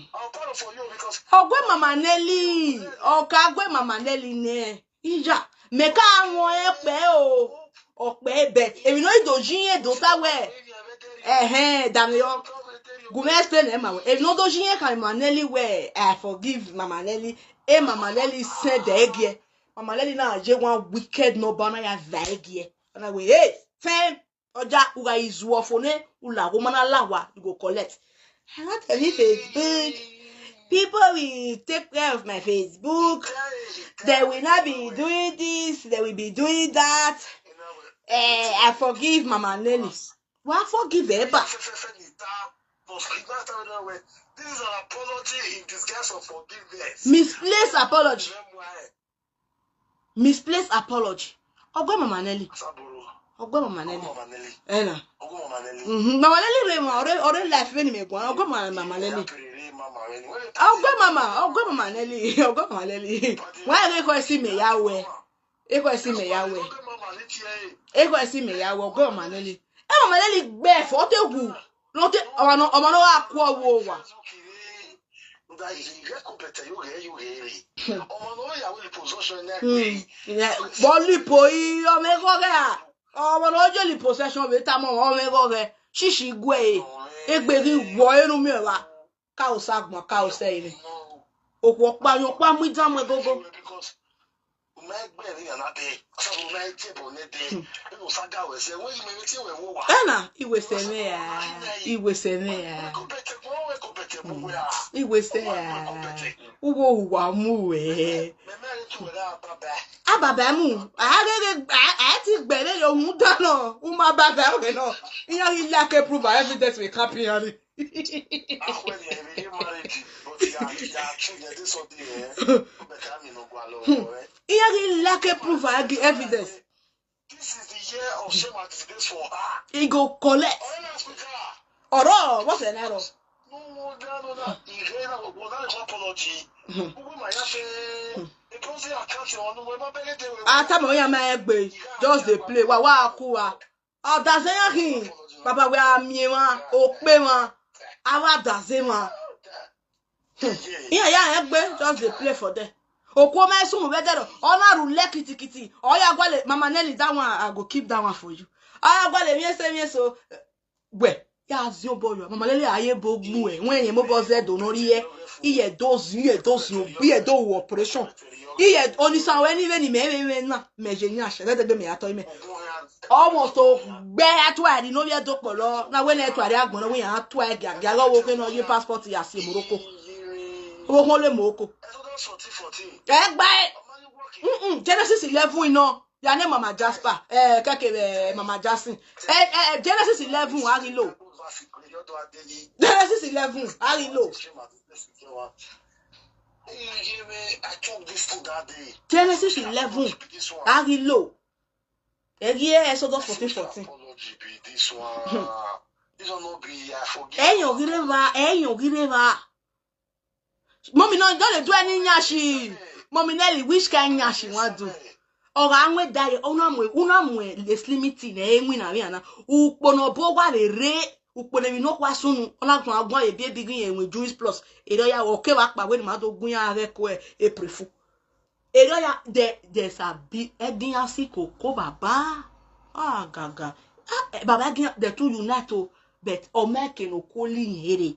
Ọguẹ Mama Nelly, ọ ka guẹ Mama Nelly nẹ. Ija, mẹ ka wọn ẹkpẹ o, ọkpẹ, but emwi ne ọ do yi ẹre do ta wẹ, ẹhẹn, danmwehọ. Gu mwẹ explain ẹ ma wẹ, emwi ne ọ do yi ẹre kha Mama Nelly wẹ, I forgive Mama Nelly, e Mama Nelly sẹ da ẹgiẹ. Mama Nelly na ye one wicked number na ya da ẹgiẹ. Ọ na wẹ, hey, fam, ọja, u gha izu ọfo nẹ, u la gho ma na la wa, you go collect. I want to leave Facebook. People will take care of my Facebook. They will not be doing this, they will be doing that. Eh, I forgive Mama Nelly. Wa forgive eba. But kidnapper, this is an apology in disguise of forgiveness. Misplaced apology. Misplaced apology. Ọ gu ẹ Mama Nelly. Ọ gu ẹ Mama Nelly. Ẹna. Mhm. Mama Nelly rre emwa, ọ rre, ọ rre life vbene imẹ guan. Ọ gu ẹ Mama, Mama Nelly. Ọ gu ẹ Mama, ọ gu ẹ Mama Nelly. Ọ gu ẹ Mama Nelly. Wa ghe ekhọe si mẹ ya wẹ. Ekhọe si mẹ ya wẹ. Ekhọe si mẹ ya wẹ, ọ gu ẹ Mama Nelly. Ẹ Mama Nelly gbe ẹfọ, ọ te wu. Ne ọ te, ọmwa nọ, ọmwa nọ gha ku ọvbuẹ owa. Vbe ọ lipo i, ọ mwẹ eghọghẹ ra? Ọmwa ne ọ ye liposuction vbe tama ọmwa, ọ mwẹ eghọghẹ. Shishi gu ẹre, egbe ghi wọ ẹre ne u miẹn evba. Ka osa agbọn, ka osa ẹre. Okhuo ọkpa, ọkpa mu idan mu ẹgogo. Ẹna, iwesẹ mwẹ a, iwesẹ mwẹ a. Iwesẹ a. Uwu owa mu ruẹ. Ababa mu, a ghe ghe, a, a ti gbe vberriọ rhunmwuda nọ, u ma baba ruẹ nọ. Iran ghi like proof and evidence vbe camp iran ni. Hmm. Iran ghi like proof and evidence. This is the year of shame and disgrace for her. He go collect. Ọrọ, what's the error? No wonder, no, no. He get that, what that is apology. Hmm. Who am I say? Hmm. Because they are counting on, no, my baby, they will. After my young man, just dey play. Wa, wa, ku wa. Ọdaze iran khin, baba wẹ a miẹn emwa, okpe emwa, avbe ọdaze emwa. Hmm. Iran ya rẹn gbe, just dey play for them. Okuo ma sunu vbe ẹdẹrọ, ọ na rhulẹ kitikiti, ọ ya gualọ, Mama Nelly, that one, I go keep that one for you. Ọ ya gualọ emwi ese, emwi eso, wẹ, ya ziẹn obọ yọ, Mama Nelly, a ye ebo gbu ẹ, wẹ rẹn mobọ zẹ do ne ọ rhie, iye do zin, iye do zin, iye do ru operation. Iye, Onisha wẹ ni vbene imẹ vbe mwẹ na, mẹ ye yan shẹ, dẹdẹ gbe mẹ ya tọ imẹ. Almost o gbe atuari ne ovbi Ẹdo kpọlọ, na wẹ ne atuari agbọn nọ, wẹ iran atuari giagia, ghe ọvbokhan ne ọ ye passport ya si Morocco. Ọvbokhan le Morocco. Ẹ gba ẹ. Mm-mm, Genesis eleven nọ, ya ne Mama Jasper, eh, kẹkẹ, eh, Mama Jackson. Eh, eh, Genesis eleven, a ghi lo. Genesis eleven, a ghi lo. Genesis eleven, a ghi lo. Ẹ ghi Exodus fourteen fourteen. Ẹ yọn ghi rre evba, ẹ yọn ghi rre evba. Mọmi nọ, don't dey do any yanshi. Mọmi Nelly, which kind yanshi wan do? Ọ gha wan da ye, una mu, una mu le slimity ne ẹ winna vbe ana. Ukpo ne ọ bu owa vbe rre, ukpo ne emwi nọkhua sunu, ọ na guan guan ye bi ebi ghi yẹn win juice plus. Erriọ ya, ọ kevbe akpa wẹ ne ima do gu iran ghe ẹko April Fool. Erriọ ya, there, there's a bi-, ẹdẹ iran si koko baba. Ah, gaga. Ah, eh, baba, ẹdẹ iran, they too unite o, but ọ ma ẹke ne okhuo li rẹn rre.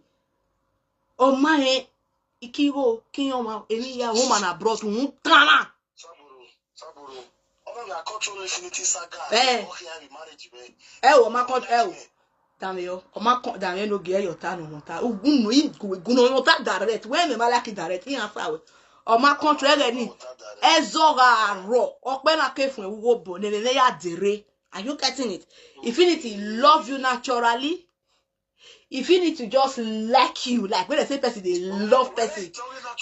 Ọ ma rẹn, iki igho, ke iran ọmwa, emwi ya, woman abroad, uhunmwu tan na. Saburo, Saburo. Ọ ma control Infinity Saga. Eh. Ọ khian vbe marriage mwẹ. Ẹ o, ọ ma con-, ẹ o. Danmwehọ, ọ ma con-, danmwehọ ne ogie yọ ta ne ọ ta. Unu, igu, igu ne ọ ta direct. Wẹ mẹ ma like direct, iran fa wẹ. Ọ ma control ẹghẹ ni. Ẹzọ gha rrọọ, ọkpẹ na ke fuẹn vbe ugho obọ, ne ẹmwẹ ya dere. Are you getting it? Infinity love you naturally. If he need to just like you, like when they say person they love person,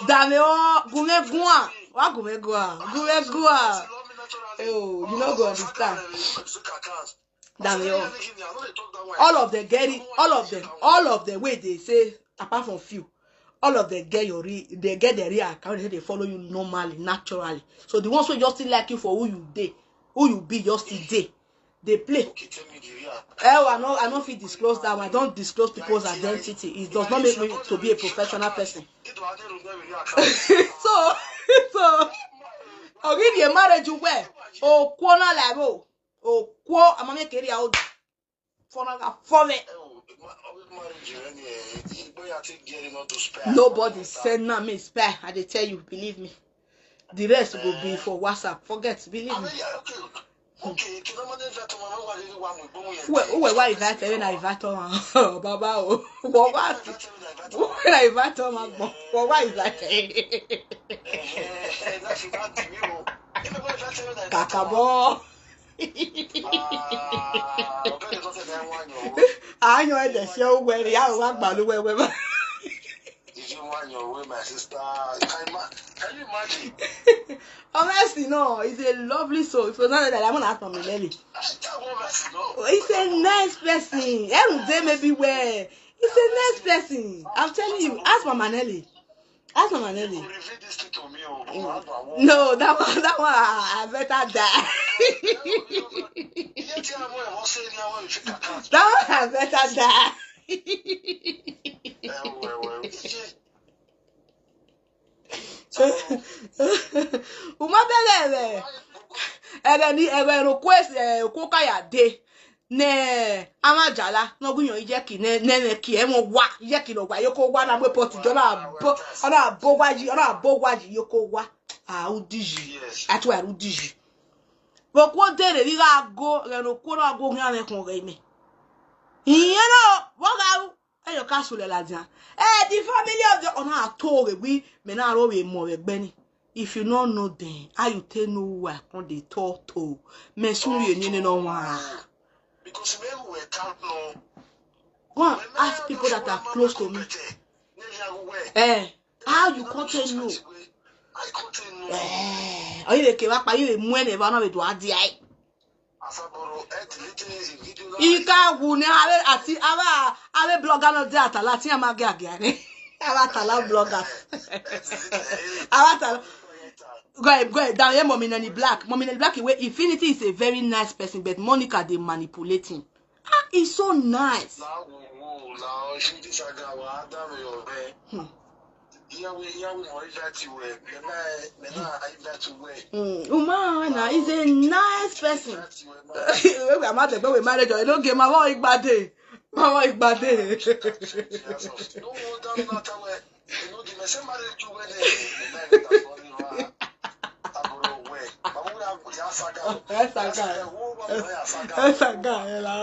Danmwehọ, gu mwẹ guan, wa gu mwẹ guan, gu mwẹ guan. Oh, you no go understand. Danmwehọ. All of them get it, all of them, all of them wey they say, apart from few, all of them get your re-, they get their real account, they say they follow you normally, naturally. So the ones who just still like you for who you dey, who you be, just still dey. They play. Okay, tell me the real. Oh, I no, I no fit disclose that one. I don't disclose people's identity. It does not make me to be a professional person. So, so, already a marriage you wear. Oh, corner level. Oh, quo, I'm gonna carry out. For now, for me. Nobody send na me spy. I dey tell you, believe me. The rest go be for WhatsApp. Forget, believe me. Uwe, uwe wa invite me na invite ọmwa. Baba o. Wọ wa. Uwe na invite ọmwa gbọn. Wọ wa invite. Kakabọ. Ayọn ẹdẹ si uwẹ rre, a wa gbalọ uwẹ wẹ ma. Did you want your way, my sister? Can you, ima- can you imagine? Honestly, no, he's a lovely soul. If you know that, I'm gonna ask Mama Nelly. That one, my sister, no. He's a nice person. Every day maybe where. He's a nice person. I'm telling you, ask Mama Nelly. Ask Mama Nelly. You reveal this thing to me, oh, Mama, I won't. No, that one, that one, I, I better die. Iye tí a mọ ẹ̀wọ̀n ṣe ni àwọn ìfi kàkà. That one, I better die. Ẹ̀wọ̀n, ẹ̀wọ̀n, ẹ̀wọ̀n. Iye. U ma bẹghe ẹmwẹ. Ẹghẹ ni, ẹghẹ ne okhuo esi, eh, okhuo ka ya dee. Ne amwa jala ne ọ gu yọn iyẹki ne, ne ẹmwẹ kie ẹmwẹ owa, iyẹki ne owa, iyeke owa na mu pot jọ, ọ na bo, ọ na bo owa yi, ọ na bo owa yi iyeke owa. A, udiyi. Yes. A tue aro udiyi. Vbe okhuo dee rre, vbe I gha go, ẹghẹ ne okhuo na go khian mwẹ khọn ọghẹ mẹ. Iyẹn na, vbe ọ gha ru, ẹyọ ka sẹ ladian. Eh, the family of the, ọ na to ghe wẹ mẹ na ro vbe emọ vbe ẹgbẹ ni. If you no know them, how you take know who I come dey talk to? Mẹ sunu ye ni ne no wan. Because me who I can't know. Go and ask people that are close to me. Eh, how you come take know? I can't know. Eh, ọ ye vbe kevbe akpa, ọ ye vbe mu ẹn ne evba na vbe do a dia ẹe. Asaboro, eh, delete the video now. I ka wu ne ave ati, ava, ave blogger no de atala, ti ama ge agia ne. Ava atala blogger. Ava atala. Go ahead, go ahead. Down here, Mommy Nelly Black. Mommy Nelly Black, he, Infinity is a very nice person, but Monica dey manipulate him. Ah, he's so nice. Now, whoa, whoa, now, she this a guy, what happened to your man? Hmm. Iyawe, iyawe, mo invite you, eh. Me na, me na invite you, eh. Mm, Uma, na, he's a nice person. Invite you, eh, man. We are mad, we marriage, you don't get my one igbade. My one igbade. No wonder, no matter where. You know, the message marriage you were there. Me na invite you, man. Aboro we. Baba, we have ya saga. Ya saga. Ya saga. Ya saga, eh, la.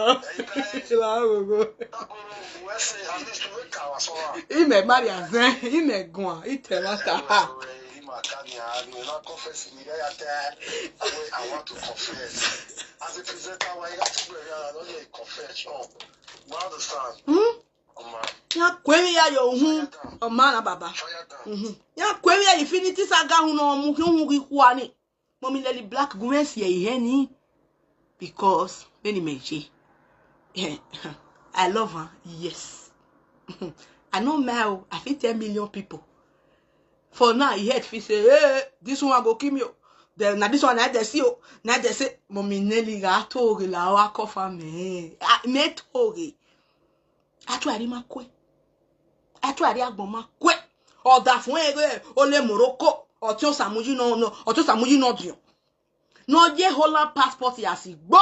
Eh, la, go, go. Aboro we say, at least we can, so. Imẹ marry azẹn, imẹ guan, itẹ mata. Eh, we, we, ima kani a, we na confess ni, ya, ya, te. I want to confess. As a presenter, why you have to do it? I don't need confession. You understand? Hmm? Ọma. Ya ku emwi ya ye uhunmwu, ọma na baba. Fire down. Mhm. Ya ku emwi ya ye Infinity saga hu ne ọ mu khian uhunmwu ghi khua ni. Mommy Nelly Black gu mwẹ si ẹre ihe ni. Because vbene imẹ ye. Eh, I love her, yes. I know my, I fit tell million people. For now, he head fit say, "Hey, this one go kill me o. Then na this one na dey see o. Na dey say, Mommy Nelly gha to ghe la o, a cough am, eh. Ah, me to ghe." A tue aro ima kue. A tue aro agbọn ima kue. Ọ da fun ẹre, ọ le Morocco. Ọ tie Osamuyi nọ, nọ, ọ tie Osamuyi nọ biọn. Ne ọ ye Holland passport ya si gbo.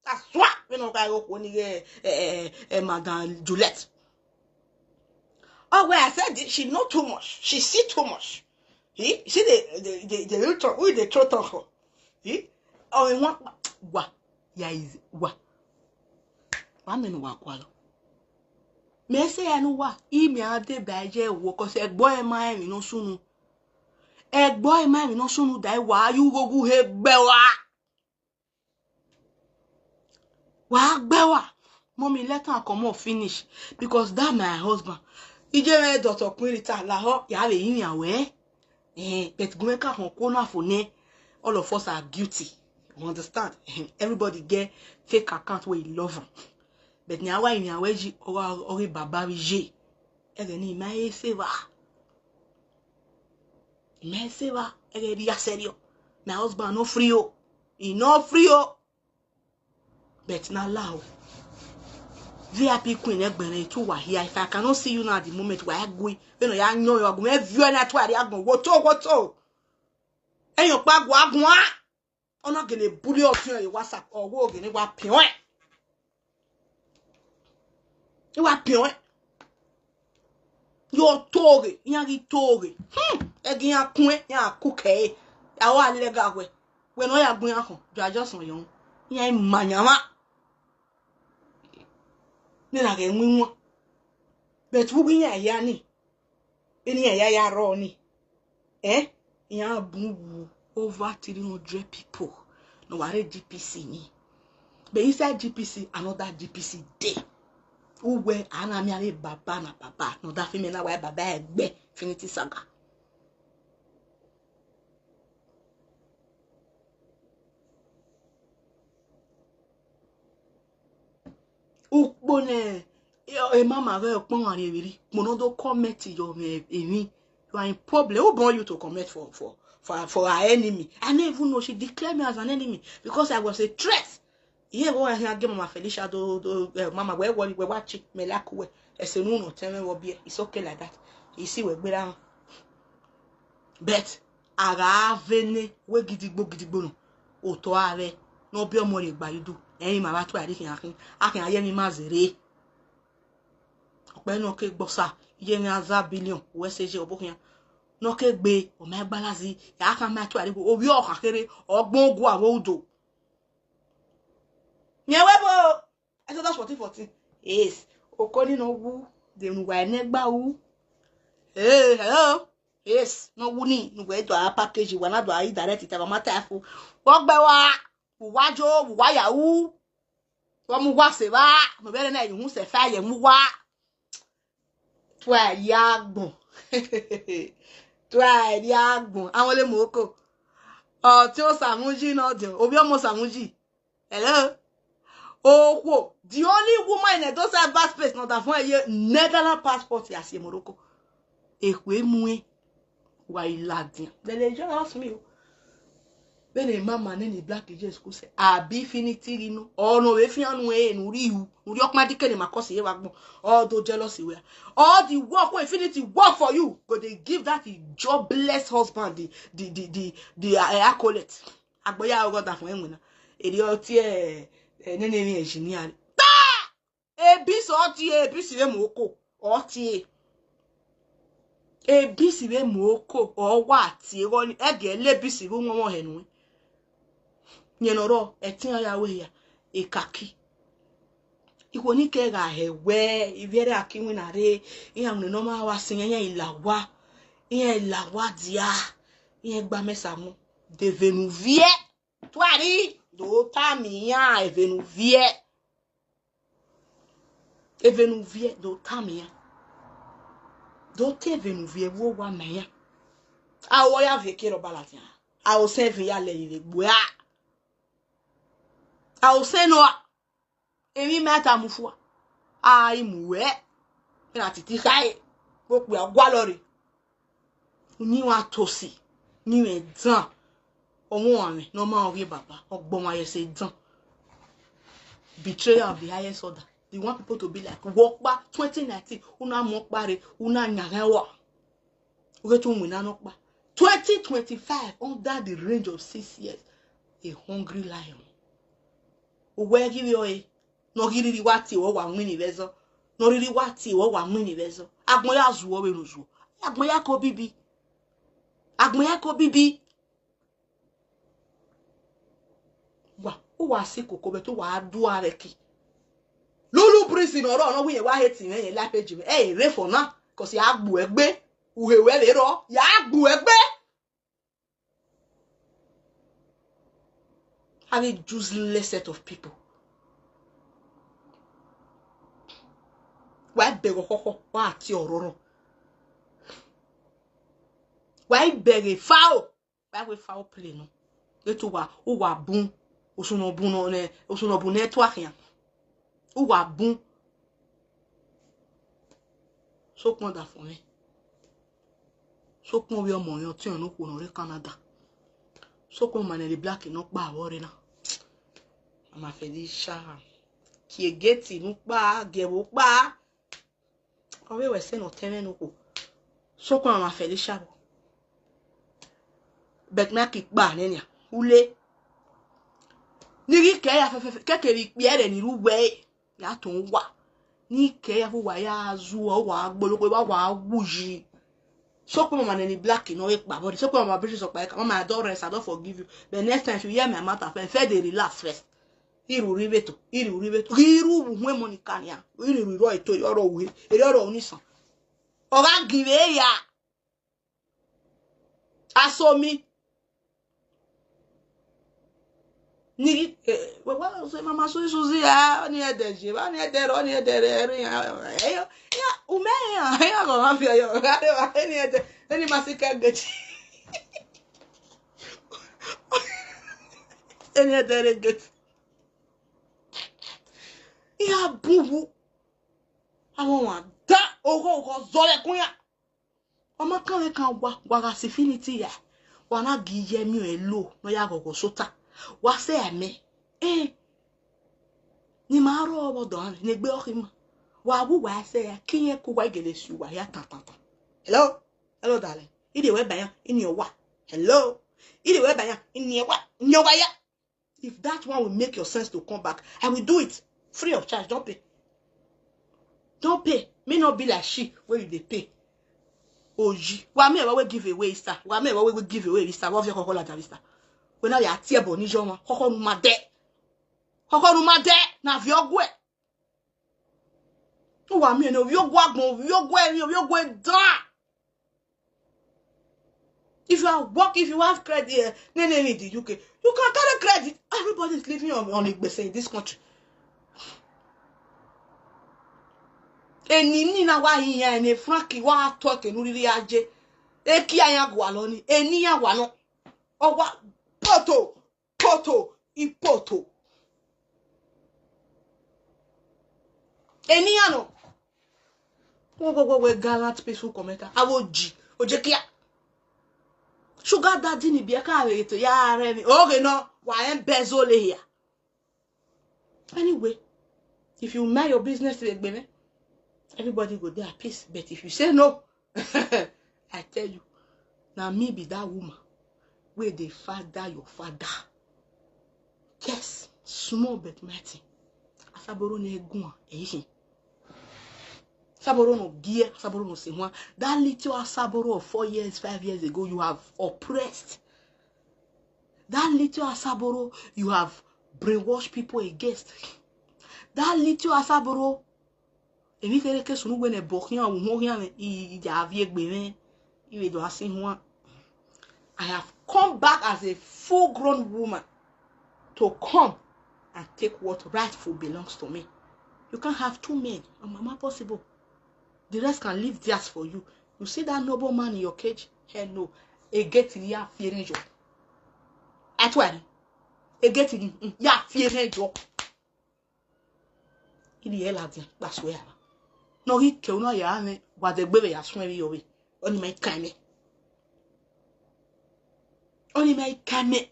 That's why we no go go ni, eh, eh, eh, eh, Madam Juliet. Oh, well, I said she know too much. She see too much. He, see the, the, the, the real talk. Who dey throw talk for? He, oh, he want, wa, ya is, wa. Wa mẹ ne wa kua lọ. Mẹ sẹ ya ne uwa, imẹ a deba ye wo, 'cause ẹgbọ ẹre ma emwi ne ọ sunu. Ẹgbọ ẹre ma emwi ne ọ sunu da wa, yu gho gu he gbe wa. Wa gbe wa. Mommy, let am comot finish, because that my husband. Ije mwẹ doctor Queen Rita lahọ, ya vbe rinmwian wẹ. Eh, but gu mwẹ ka họn okuo na fo nẹ, all of us are guilty. You understand? Everybody get fake account wey he love am. But ne a wa rinmwian wẹ yi, ọ gha, ọ ghi baba vbe iye. Ẹghẹ ne ima he se evba. Ima he se evba, ẹghẹ rhia sẹrriọ. My husband no free o. He no free o. But na la o. V I P queen ẹgbẹrẹ two wa hia. If I cannot see you now at the moment, wa gui. Vbene ọ ya yọn wa gu mwẹ viọ na tue aro agbọn. Woto, woto. Ẹyọn kpa gua guan. Ọ na gele bulẹ ọfiọn ye WhatsApp, ọ wo gele wa piọn ẹn. I wa piọn ẹn. Yo to ghe, iran ghi to ghe. Hmm, ẹgẹ iran kun ẹn, iran ku kẹ ẹre. Ya wa lẹga wẹ. Wẹ ne ọ ya gbẹn iran khọn, you are just on your own. Iran ma yan mwa. Ne na ghẹ winwan. But vbe uwu iran hia ni. Vbene iran ya ya rrọọ ni, eh, iran bun wu over three hundred people ne ọ wa rre D P C ni. But inside G P C, another G P C dey. Uwẹ a na miẹn avbe baba na baba, ne ọ da fi mẹ na wa baba ẹgbẹ Infinity Saga. Ukpo ne emama ghẹ ọkpọnmwa rrie vberri, ukpo ne ọ do comment yọ mwẹ emwi, you are in problem. Who born you to comment for, for, for, for her enemy? I never even know she declare me as an enemy because I was a threat. Iye vbe ọ khian gie Mama Felicia do, do, eh, mama, wẹ worry, wẹ wa chi, mẹ like uwẹ. Ẹse ne unu ọtẹn mwẹ vbe ọ biẹ, it's okay like that. I si wẹ gberra. But a gha vbe ne wẹ gidigbo gidigbo nọ, otọ a vbe ne ọ biẹ ọmọ rhie gba ye udu, ẹrinmwi ma vbe tua ẹre khian khin, a khian ye emwi ma zẹre. Ọkpẹ ne ọ ke gbe Osa, iye mwẹ aza billion, wẹ sẹ ye ọvbokhian. Ne ọ ke gbe, ọ ma gba lazi, ya khama tua ẹre, ovbi ọkhan kherhe, ọ gbọn ogu avbe udo. Miẹn wẹ bo, Exodus fourteen fourteen. Yes. Oko ni ne ọ wu, de ne uwa ne ẹgba wu. Hey, hello. Yes, ne ọ wu ni, ne uwa do a package, uwa na do a direct ta, ma ta fu. Vbe ọ gbe wa, vbe uwa yo, vbe uwa ya wu. Vbe ọ mu uwa sẹ evba, ne ọ vbe rre na, ye uhunmwu sẹ fa ye mu uwa. Tua ẹre agbọn. Tua ẹre agbọn. Amwẹ le mu oko. Ọtẹn Osamuyi ne ọ diọn, ovbi ọmọ Osamuyi. Hello? Okhuo, the only woman in Edo Side, Edo space, ne ọ da fọn ye Netherlands passport ya si Morocco. Ekhue mu ẹn, wa i ladian. They dey jealous me o. Vbene mama nene Black J school sẹ, abi Infinity ghi nọ, ọ nọ vbe fian nu ẹre ne u rri iru, ne u rri ọkpan dike ne ma kọsi ye vbe agbọn, ọ do jealous wẹ. All the work wey Infinity work for you, go dey give that jobless husband the, the, the, the, the, uh, accolade. Agbọn ya ọghe ọdafẹn ẹwẹn na, erriọ tie, eh, nene emwi engineer. Ta! Ebisi ọ tie, Ebisi vbe mu oko, ọ tie. Ebisi vbe mu oko, ọ wa tie igho ni, ẹgẹ le Ebisi vbe uwọnmwẹ ọhẹ nuẹn. Yẹn ne ọ rrọọ, ẹtin ya wẹ hia, ekaki. Ikhuo ni ke gha hẹ wẹ, ivbi ẹre a ke iwinna rre, iran wẹ ne ọ ma wa sin iran, iran i la owa, iran i la owa dia, iran gba mẹ sa mu, de vbene u viẹ. Tuari, do tama iran vbene u viẹ. Vbene u viẹ, do tama iran. Do te vbene u viẹ vbe owa ma iran. A ru ọ ya viẹ eke rhọba ladian. A ru sẹ ẹvin ya lẹ vbe egbe ua. A ru sẹ nọ. Emwi ma tama ufua, a i mu wẹ, na titi khae, vbe okpia gualọ rre. Uyinmwẹ Atosi, uyinmwẹ dan, ọmwa ọmwa mwẹ ne ọ ma rọghe baba, ọgbọmwa ye ẹse dan. Betrayal of the highest order. They want people to be like, wẹ ọkpa, twenty nineteen, u na mu ọkpa rre, u na yan ghan ẹwa. U ghe te u winna nọkpa. Twenty twenty-five, under the range of six years, a hungry lion. Uwẹ ghi vbe ọre, ne ọ ghi rhirhi wa tie wẹ wa winna vbe ẹzọ, ne ọ rhirhi wa tie wẹ wa winna vbe ẹzọ. Agbọn ya zuọ vbene u zuọ. Agbọn ya ke obibi. Agbọn ya ke obibi. Wa, u wa si koko vbe te u wa dua vbe ẹki. Lulu Breeze ne ọ rrọọ ne ọ wẹ irẹn wa hate mwẹ, irẹn like page mwẹ. Ẹ i rre fọ na, cause ya gbe uẹ gbe. Uhe wẹ vbe rrọọ, ya gbe uẹ gbe. Have a useless set of people. Wa i bẹghe ọkhọkhọ, wa tie ọrọrọ. Wa i bẹghe foul, wa i wẹ foul play nọ. Etu wa, u wa bun, usun ne ọ bun nọ nẹ, usun ne ọ bun nẹ tua khian. U wa bun. Sokpan ọdafẹn mwẹ. Sokpan ovbi ọmọ mwẹ, ọtiọnrẹn ne okhuo ne ọ rre Canada. Sokpan Mama Nelly Black nọkpa vbe ọ rre na. Mama Felicia. Kie gate ne ukpa, gie ẹvbo ukpa. Ọ vbe wẹ ẹse ne ọ tẹn mwẹ ne okhuo. Sokpan Mama Felicia vbo. But ma ki kpa nẹ nian. Ule. Ne I ghi kẹ ya fẹfẹfẹ, kẹkẹ vbe ikpia ẹre ne I ru wẹ. Ya tọn uwa. Ne I kẹ ya vbe uwa ya zuọ, uwa gbologbo, uwa wa wu yi. Sokpan Mama Nelly Black ne ọ vbe kpa vbọ, sokpan Mama Beatrice Okpaeka, Mama, I don rest, I don forgive you. But next time, if you hear my matter, first, first dey relax first. I ru rri vbe eto, I ru rri vbe eto. Ghi ru vbe uhunmwu Monica nian. I ru rri rọ eto, erriọ rọ uhe, erriọ rọ unisan. Ọ gha ginvbe ya. Aso mi. Ni, eh, wẹ wa sẹ mama Suzi, Suzi, ah, ọni ẹdẹ je, ọni ẹdẹ rẹ, ọni ẹdẹ rẹ, rẹ, ya, ya, umẹ ya, ya gọ ma fi ọyọ, eni ẹdẹ, eni ma si kẹ gate. Eni ẹdẹ rẹ gate. Iran bun uwu, avbe ọmwa da oghọ oghọ zọlẹ kun iran. Ọ ma kan vbe kan wa, wa gha sẹ infinity ya, wa na gi iye miẹn ẹre lo ne ọ ya ghọghọ sẹ ota, wa sẹ ẹmẹ. Eh, ne ima rrọọ vbe ọdọ ọnrẹn ne egbe ọkhe ima, wa wu uwa ẹsẹ ya, ke irẹn ke uwa gele si uwa hia tan tan tan. Hello, hello darling, I rhie ruẹ ba iran, I rhie uwa. Hello, I rhie ruẹ ba iran, I rhie uwa, I rhie uwa ya. If that one will make your sense to come back, I will do it free of charge. Don't pay. Don't pay. Me not be like she where you dey pay. Oyi. Wa miẹn vbe wẹ give away Easter. Wa miẹn vbe wẹ give away Easter. Vbe ọ viọ khọkhọ ladian Easter? Wẹ na ya tie ẹbọ ni yọ ọmwa. Khọkhọ ne u ma dẹ. Khọkhọ ne u ma dẹ. Na viọ guẹ. Uwa miẹn ne ovbi ogu agbọn, ovbi ogu ẹrinmwi, ovbi ogu ẹdan. If you are work, if you have credit, eh, nene in the U K, you can carry credit. Everybody is living on, on igbese in this country. Eni ni na wa hin iran ne Frank wa tọ ke ne u rhirhi a je. Ekia iran gualọ ni, eni iran wa nọ. Ọ wa poto, poto, ipoto. Eni iran nọ. Wo, wo, wo, wo, gallant, peaceful commenter. Avbe oji, ojekia. Sugar daddy ni biẹ ka vbe to ya rẹ ni. Oghe nọ, wa embezzle hia. Anyway, if you mind your business, vbe egbe mwẹ, everybody go dey at peace. But if you say no, I tell you, na me be that woman wey dey father your father. Yes, small but mighty. Asaboro ne guan, eh, eh. Asaboro no gie, Asaboro no se huan. That little Asaboro of four years, five years ago, you have oppressed. That little Asaboro, you have brainwashed people against. That little Asaboro, emwi kherhe ke sunu wẹ ne ẹbọ khian, uhunmwu khian mwẹ, I, I ya viọ egbe mwẹ, I vbe do a sin huan. I have come back as a full-grown woman to come and take what rightful belongs to me. You can't have two men. Ọ ma possible. The rest can leave theirs for you. You see that noble man in your cage? Hell no. Egate ni ya fi erhẹn yọ. Atuari. Egate ni, mm, ya fi erhẹn yọ. I rhie ladian kpasu ẹre na. Ne ọ ghi ke unu ya mwẹ, wa dẹ egbe vbe ya suẹn vbe iyọ vbe. Ọni ma i kan mẹ. Ọni ma i kan mẹ.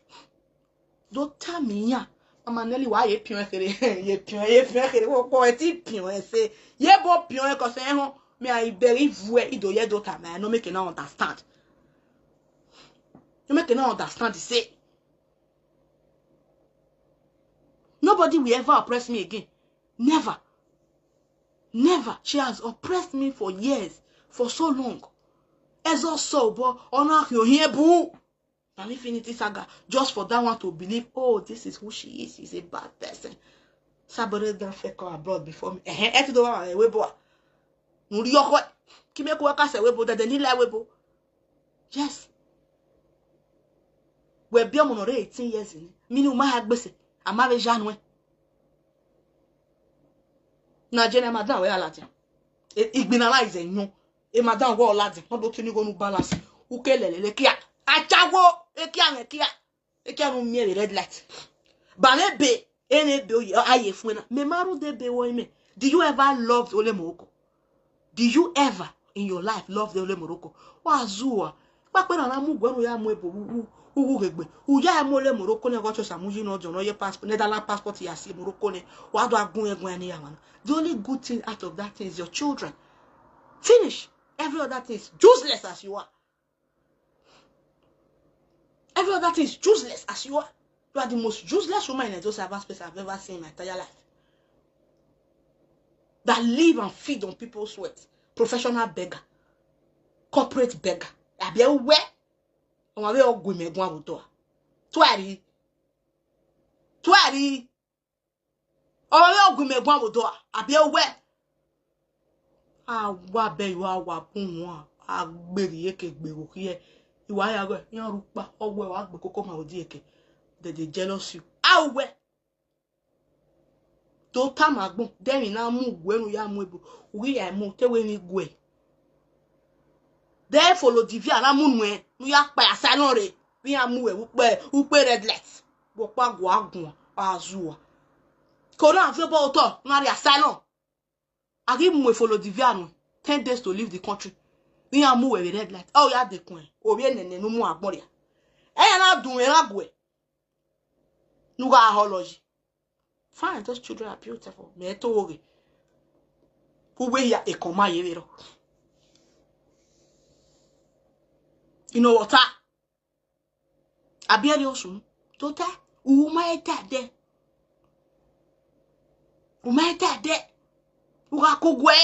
Do tama iran. Mama Nelly, wa ye piọn kherhe, ye piọn, ye piọn kherhe, wo kpọ ẹtin piọn ẹse. Ye bo piọn ẹkọ sẹ ehọn, me a bẹghe ivuẹ, I do ye do tama, no make e na understand. No make e na understand, say. Nobody will ever oppress me again. Never. Never. She has oppressed me for years, for so long. Ẹzọ sẹ obọ, ọ na khian ohiẹn bu. Na me Infinity Saga, just for that one to believe, oh, this is who she is, she's a bad person. Sabore don fẹ come abroad before me. Ẹhẹn, ẹ ti do wa ẹvbo ebo a. Nu rhie ọkhọe. Ke imẹ ku wẹ ka sẹ ẹvbo ebo, dẹdẹ ne I la ẹvbo ebo. Yes. Wẹ biẹ ọmọ ne ọ rre eighteen years ni. Mi ni u ma ha gbese, a ma vbe ya nuẹn. Na je ne madam wẹ a ladian. E, igbinna na ize yọn. E madam wẹ ọ ladian, ọ do tini igho nu balance. U ke lẹlẹlẹ kia. Achawo, ekia mwẹ kia. Ekia ne u miẹn vbe red light. Ba mwẹ ebe, ene ebe oye, a ye fuẹn na. Mẹ ma rhunmwuda ebe vbe imẹ. Do you ever love Ole Morocco? Do you ever in your life love the Ole Morocco? Wa zua. Kpakpa na na mu uwẹ ne u ya mu ebo u, u, u wu ghegbe. U ya mu Ole Morocco nẹ, ọghe ọ chosa mu yi ne ọ jọ ne ọ ye passport, Netherlands passport ya si Morocco nẹ. Wa do a gun ẹguẹn ne iran na. The only good thing out of that thing is your children. Finish. Every other thing is useless as you are. Every other thing is useless as you are. You are the most useless woman in Edo cyberspace I've ever seen in my entire life. That live and feed on people's sweat. Professional beggar. Corporate beggar. Abi ẹ wẹ? Ọmọ vbe ọ gu imẹ guan vbe odọ a. Tuari. Tuari. Ọmọ vbe ọ gu imẹ guan vbe odọ a. Abi ẹ wẹ? A wa bẹ yo, a wa bun wọn, a gberri eke gbe vbe okhiẹ. I wa ya ghe, iran ru kpa, ọ wẹ wa gbe koko ma odieke. They dey jealous you. A wẹ. Do tama agbọn, de emwi na mu wẹ ne u ya mu ebo, u ghi ya mu te wẹ emwi guẹ. De Folodivia na mu nuẹn, ne u ya kpa asylum rre, vbe iran mu wẹ vbe ukpe, ukpe red light. Vbe ọkpa gua guan, a zua. Ke ọ na viọ obọ otọ, na rhie asylum. A ghi mu Folodivia nuẹn, ten days to leave the country. Vbe iran mu wẹ vbe red light. Ọ ya dekun, ovbi enẹnẹ ne u mu agbọn rria. Ẹ ya na dun mwẹ ra guẹ. Ne u gha họlọ yi. Fine, those children are beautiful. Mẹ to ghe. Uwẹ hia ekọn ma ye vberọ. Ino vbe ọ ta. Abiẹri osun. To ta. U ma ta dẹ. U ma ta dẹ. U gha ko guẹ.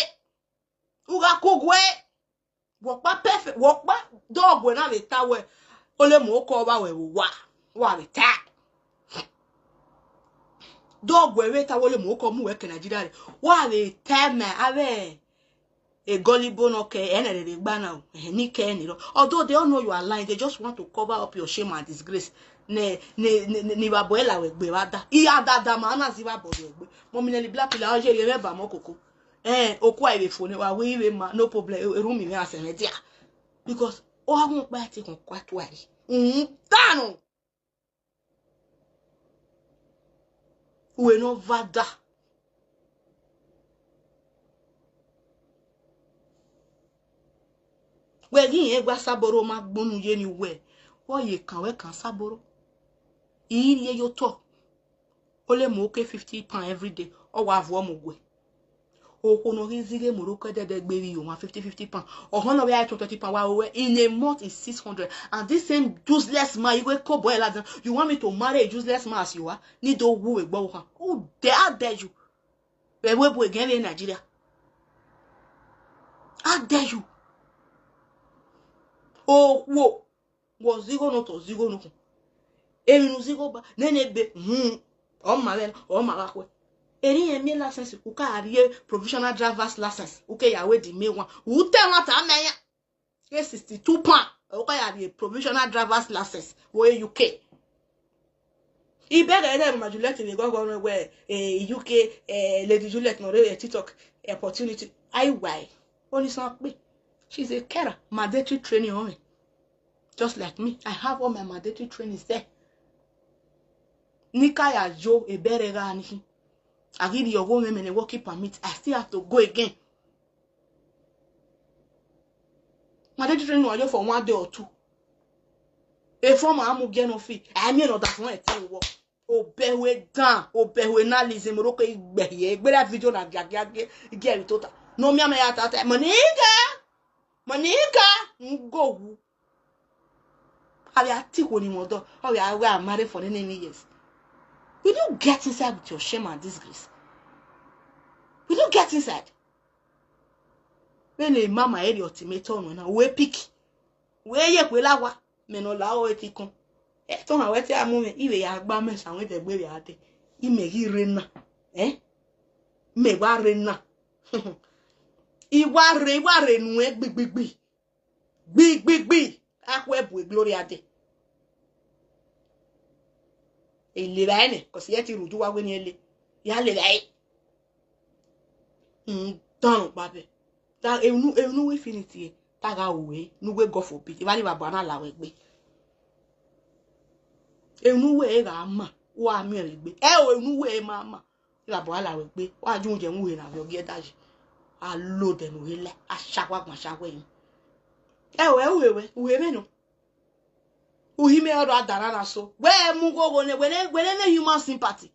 U gha ko guẹ. Wẹ ọkpa perfect, wẹ ọkpa dọgbuẹ na vbe ta wẹ, ole mu okọ vba wẹ vbe owa, wa vbe ta. Dọgbuẹ vbe ta wẹ ole mu okọ mu wẹ ke Nigeria rre, wa vbe ta ma avbe egọlibo nọ kẹ, ẹnẹ rere gba na o, ẹhẹn, ni kẹ ni rọ. Although they all know you are lying, they just want to cover up your shame and disgrace. Ne, ne, ne, ne, ne vbe abọ ẹla wẹ gbe vba da. I a da da ma na zi vbe abọ wẹ gbe. Mọmì Nelly Black Pillar, ọ ye rhie mwẹ ba mọ koko. Eh, okua ivbe fo ne wa wẹ ivbe ma, no problem, erhunmwu mwẹ a sẹ mwẹ dia. Because ọ gha wọn kpa te kọn kua tua rre. Uhun, danu. Uwẹ ne ọ va da. Wẹ ghi rẹn gbe Asaboro ma gbunu ye ni wẹ, wẹ ọ ye kan wẹ kan Asaboro. I rhie ye otọ. Ole mu oke fifty pound every day, ọ wa vuọ mu guẹ. Okhuo ne ọ ghi zighe mu roko ẹdẹdẹ gbe vbe iyo mwa fifty, fifty pound. Ọhọn ne ọ vbe a twenty, twenty pound wa wẹ, in a month is six hundred. And this same useless man, you go kobo eladan, you want me to marry a useless man as you are? Ni do wu vbe gbọ khan. Who dare, how dare you? Vbe ẹvbo ebo egẹn vbe Nigeria. How dare you? Okhuo. Wẹ ọ zigho ne otọ, zigho ne okhuo. Emwi ne u zigho ba, nene ebe, hmm, ọ ma vbe, ọ ma vbe akhuẹ. Erriọ irẹn miẹn license, u ka rhie provisional driver's license, u ke ya wẹ the main one. U te ẹmwata mẹ yan. Ke sixty-two pound, u ka ya rhie provisional driver's license vbe U K. Ibẹghe ne ma Juliet vbe gọgọ nọ wẹ, eh, U K, eh, Lady Juliet nọ rre TikTok, opportunity. Ai wai. Oni san kpe. She's a carer. Mandatory training ọnrẹn. Just like me, I have all my mandatory trainings there. Ne I ka ya yo ebẹrẹ gha ni khin. A ghi rhie ọghomwẹmwẹ ne working permit, I still have to go again. Mandatory training wa yo for one day or two. Efọn ma mu gie nọ fi, a miẹn ne ọdafẹn ẹtin wọ. Obẹ hue dan, obẹ hue na lizin mo ro ke igbẹhiẹ, egbera video na giagiagie, igie vbe tota. Ne ọ miẹn amẹ ya ta ta, Monica, Monica, n go wu. Avbe a ti khuo ni mwẹ ọdọ, ọ vbe a gha marry for nine years. Will you get inside with your shame and disgrace? Will you get inside? Vbene mama ẹre ultimatum na, wẹ pick. Wẹ ye kue la owa, mẹ ne ọ la ore ti kọn. Ẹtọ na wẹ te a mu mwẹ, I vbe ya gba mẹ sa wẹ vbe egbe vbe a dee. I mẹ ghi rre na. Eh? Mẹ wa rre na. I wa rre, I wa rre nuẹn gbigbigbi. Gbigbigbi. Akhuẹ bu Gloria dee. E levba ẹre nẹ, cause irẹn ti rhunmwuda uwa wẹ ne irẹn le. Ya levba ẹre. N dan ọkpa bẹ. Ta emwi ne, emwi ne uwẹ Infinity ta gha ru ẹre, ne uwẹ God forbid, evba ni vbe abọ a na la wẹ egbe. Emwi ne uwẹ ẹre gha ma, wa miẹn vbe egbe. Ẹ o, emwi ne uwẹ ẹre ma ma, evba abọ a la wẹ egbe. Wa ju yẹ mu uhe na vbe ọ gie da yi. A lo odẹ ne uhe lẹ, a shawua gbọn shawua emwi. Ẹ o, ẹ uhe wẹ, uhe mwẹ nọ. Uhi mwẹ ọrọ a da na na so. Wẹ mu ghogho nẹ, wẹ ne, wẹ ne human sympathy.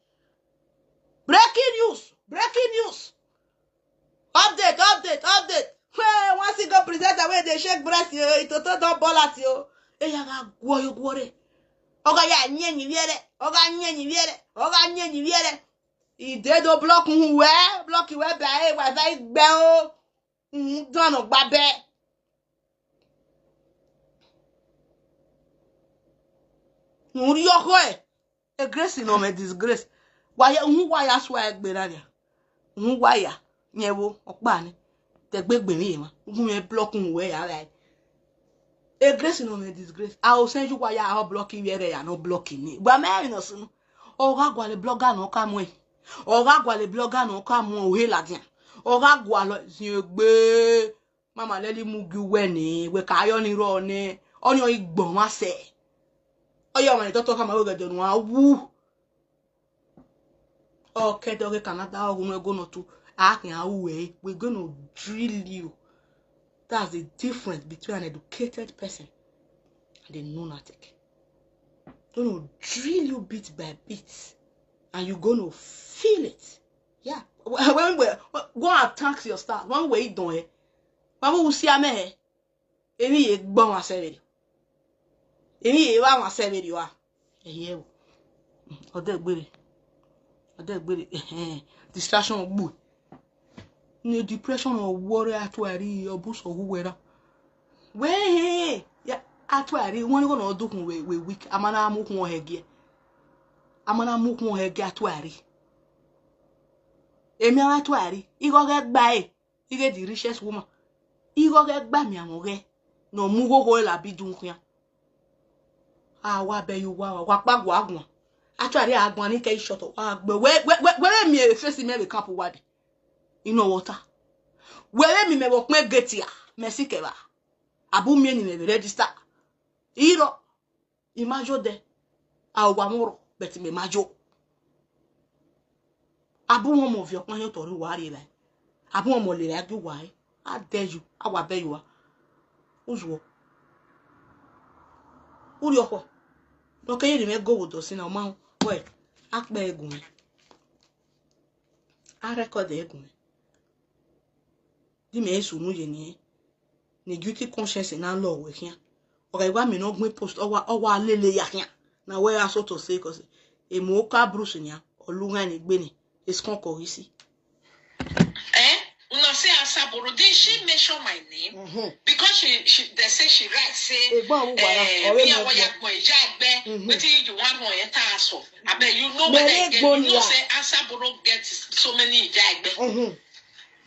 Breaking news! Breaking news! Update, update, update! Hey, one single presenter wey dey shake breast yo, itoto don ball out yo. Eya gha guọ yo guọ re. Ọ gha ya yẹn yin vbiẹ rẹ, ọ gha yẹn yin vbiẹ rẹ, ọ gha yẹn yin vbiẹ rẹ. I de do block uhun wẹ, block wẹ ba e wa va igbẹ o. Uhun dan nọ gba bẹ. Uhun rhiọkhọe. E Grace nọ mwẹ disgrace. Wa ya, uhun wa ya sua egbe na nia. Uhun wa ya, yẹn vbo, ọkpa ni. Te egbe gbe emwi emwa. Ugun mwẹ block uhun wẹ ya rae. E Grace nọ mwẹ disgrace. A o send you wa ya, ọ block ivbiẹ rẹ ya, nọ block ni. Wa mẹ emwi nọ sunu. Ọ gha gualọ blogger ne ọ ka muẹn. Ọ gha gualọ blogger ne ọ ka muẹn ohe ladian. Ọ gha gualọ ziengbe. Mama lẹlẹ mu gie uwẹ nẹ, wẹ ka yọ ni rrọọ nẹ, ọnii ọre I gbọmwa sẹ. Ọ ya ọmwa ne doctor khama wẹ ghẹ dẹ ne uwa wu. Ọ ke dọghe Canada, ọ ghunu ẹgo ne ọ tu, a khian ru ẹre, we gonna drill you. That's the difference between an educated person and a lunatic. Gonna drill you bit by bit, and you gonna feel it. Yeah. When we go and tax your stars, when we don't, eh, when we see a man, emwi ye gbe ọmwa sẹ vberriọ. Emwi ye vbe ọmwa sẹ vberriọ a. Ẹhiẹ o. Ọ dẹ gbere. Ọ dẹ gbere. Ẹhẹn. Distraction gbu. Ne depression ọ wọrẹ atuari, ọ bu sọ wu wẹ ra. Wẹ hẹn, ya, atuari, wọn ni gọnọ dukhun wẹ, wẹ weak, a ma na mu khun ọhẹ giẹ. A ma na mu khun ọhẹ giẹ atuari. Emwi a atuari, ighẹ ọ ghẹ gba ẹre, ighẹ the richest woman. Ighẹ ọ ghẹ gba mianmwẹ ọghẹ, ne ọ mu ghogho ẹre la bi dun khian. A wa bẹ ye uwa, wa kpa gua guan. Atuari a guan ni kẹ ishọtọ, wa gbe, wẹ, wẹ, wẹ, wẹ vbe miẹn face mẹ vbe camp uwa dẹ. Inọ wẹ ọta. Wẹ vbe miẹn mẹ vbe ọkpẹn gate a, mẹ si kẹ vba. A bu miẹn ne imẹ vbe register. Irọ, I ma yo dẹ. A wa mwẹ ọrọ, but mẹ ma yo. A bu mwẹ ọmọ viọ ọkpa hin otọ rre uwa rrie evbare. A bu mwẹ ọmọ lele a gie uwa re. A dẹ yu, a wa bẹ ye uwa. Uzuọ. Urhiọkhọ. Ne ọ kere ne imẹ go vbe odọ sin na, ọ ma rẹn. Wẹ, a kpẹ ẹre gu mwẹ. A record ẹre gu mwẹ. Di mẹ sunu ye niẹn, ne guilty conscience na lọ wẹ khian. Ọ gha wa miẹn ne ọ gbẹn post, ọ wa, ọ wa lele ya khian. Na wẹ a sotọ sẹ, 'cause emọ oka Bruce nian, ọ lu ghan ne egbe ni, eskọn kọ ghi si. Eh? Una say Asaboro, did she mention my name? Mhm. Because she, she, they say she write say, Egbon Awugbara, eh, ọre me, I want ya gbọn Ija Egbe. Mhm. Wetin you want to enter us for? I bet you know whether you get, you know say Asaboro get so many Ija Egbe. Mhm.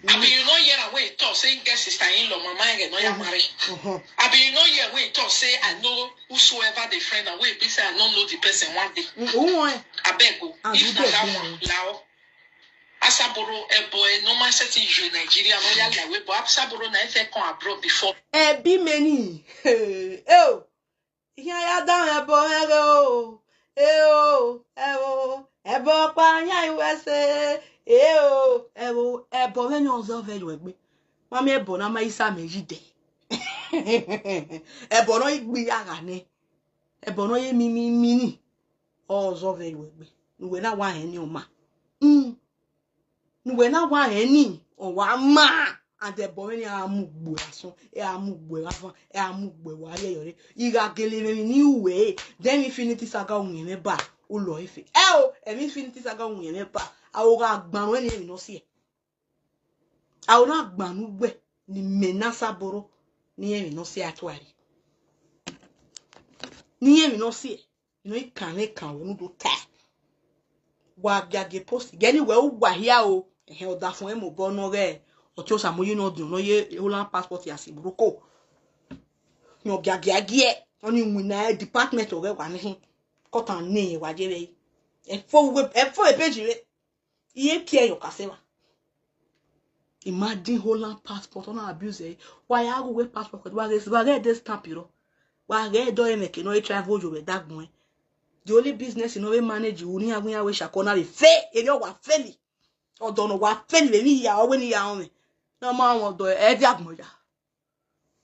Abi you no hear am when he talk say he get sister in law, mama ẹ no ya marry. Mhm. Abi you no hear when he talk say I know whosoever the friend and wey be say I no know the person one day. Mm, who want? Abeg o, and if you na dey that one, lao. Asaboro ẹbọ ẹ normal setting you Nigeria no ya la we, but Asaboro na ife come abroad before. Ẹbi many. Eh, oh. Ihian ya danmwẹ ẹbọ mwẹ ghe o, e o, ẹvbo, ẹbọ ọkpa yan iwẹ ẹse, e o, ẹvbo, ẹbọ mwẹ ni ọ zẹ ọvbẹ ye uwẹ egbe. Ma miẹn ẹbọ na ma i sa mẹ yi dẹ. Ẹbọ ne ọ i gbe iyagha nẹ, ẹbọ ne ọ ye mimi mini, ọ zẹ ọvbẹ ye uwẹ egbe. Ne uwẹ na wa hẹn ni ọ ma. Mm. Ne uwẹ na wa rẹn ni, ọ wa ma, and ẹbọ mwẹ ni a mu gbe asọn, ẹ a mu gbe avan, ẹ a mu gbe wa ye yọre. I gha gele mwẹ emwi ne I ru ẹre, then emwi Infinity Saga winna mwẹ ba, u lọ efe. Ẹ o, emwi Infinity Saga winna mwẹ ba, a o gha gban ruẹ ne emwi ne ọ siẹ. A o na gban ne ugbẹ, ne imẹ ne Asaboro, ne emwi ne ọ siẹ atuari. Ne emwi ne ọ siẹ. You know, I kan ne kan wẹ ne u do ta. Wa giagie post, gẹ ni wẹ u wa hia o. Ẹhẹn, ọdafẹn mobọ nọ ghẹ, ọtẹn Osamuyi ne ọ diọn ne ọ ye Holland passport ya si Morocco. Yọn giagia giẹ, ọni winna department ọghẹ wa ni hin. Kọtan ne wa je vbe. Ẹfo uwe, ẹfo ebeji vbe. Iye kie yo ka se wa. Imagine Holland passport, ọ na abuse ẹre. Wa ya ghe uwe passport, wa ghe, wa ghe de stamp rọ. Wa ghe do emẹ ke nọ travel yo vbe dagbọn. The only business nọ vbe manage u ni a wian we shakọ na vbe fe, eri ọ wa fail. Ọdọ nọ wa fail vbe ni ya, ọ wẹ ni ya ọmwẹ. Na ma wọn ọdọ ẹ dia gbọn ya.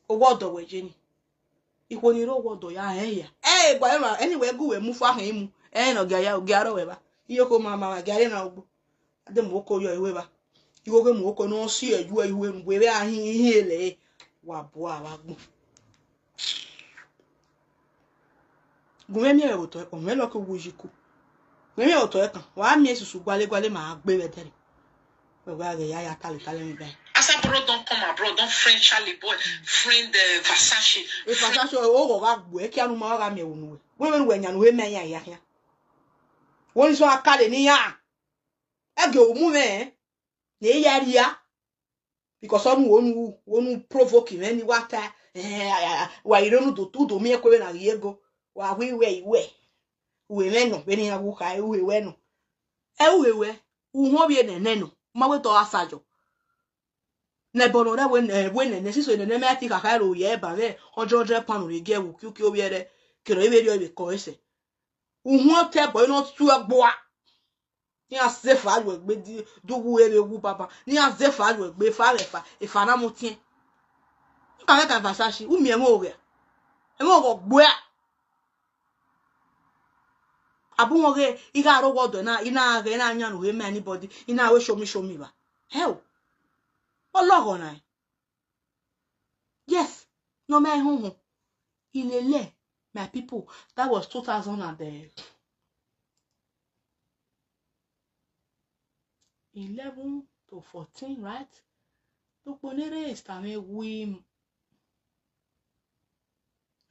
Owa ọdọ wẹ ye ni. Ikhuo ni rre owa ọdọ ya hẹ hia. Ẹ gba ẹmwa, anyway, gu wẹ mu fa hẹn mu. Ẹ nọ gia ya, gia rọ wẹ ba. Iyo ko ma ma gia re na ogbo. Ade mu oko yọ iwe ba. Igho ghe mu oko ne ọ si ẹyu ẹyu enu wẹ vbe a hin hin ele. Wa bu a vbe agbọn. Gu mwẹ miẹn vbe otọ ẹkpọ, mwẹ lọke uwu yi ku. Mwẹ miẹn vbe otọ ẹkan, wa miẹn susu guale guale ma gbe vbe ẹdẹrẹ. Wẹ wa ghe ya ya tale tale mi ba. Asaboro don come abroad, don friend Charlie Boy, friend, eh, Versace. E Versace o gha gbuẹ, kia nu ma gha miẹn vbe unu wẹ. Wẹ vbe nu wẹ yan nu he mẹ ya ya khian. Wo ni so a kale ni ya. Ẹgẹ o mu mwẹ, ne ya ria. Because ọnu wo nu, wo nu provoke mwẹ ni wa ta, eh, wa ire nu do tu do miẹn kue vbe na ghi ego. Wa wi wẹ iwẹ. Uwẹ mwẹ nọ, vbene iran wu kha, uwẹ wẹ nọ. Ẹ uwẹ wẹ, uhunmwu ovbi enẹnẹ nọ, ma wẹ te ọ gha sa yọ. Ne ẹbọ ne ọ rre wẹ nẹ, wẹ nẹnẹ, sisi nẹnẹ mẹ ti khakha ro ye ẹba mwẹ hundred hundred pound ne gie vbe ukiuki ovbi ẹre, kere ọ i vbe rhie ọre vbe kọ ẹsẹ. Uhunmwu otọ ẹbọ ne ọ tuẹ gbua. Iran zẹ efa yu egbe di, di uwu ẹre vbe wu baba. Ne iran zẹ efa yu egbe, efa vbe efa, efa na mu tiẹn. Ikan vbe kan Versace, u miẹn ẹmwẹ oghẹ. Ẹmwẹ oghẹ gbuẹ. Abọ uhunmwu ghe, I gha rre owa ọdọ na, I na ghẹ na yan ne u he ma anybody, I na wẹ show me, show me ba. Hell. Ọ lọghọ na. Yes, ne ọ ma họn họn. Ilele, my people, that was two thousand and, eh, eleven to fourteen, right? Ukpo ne erha Easter mwẹ wi,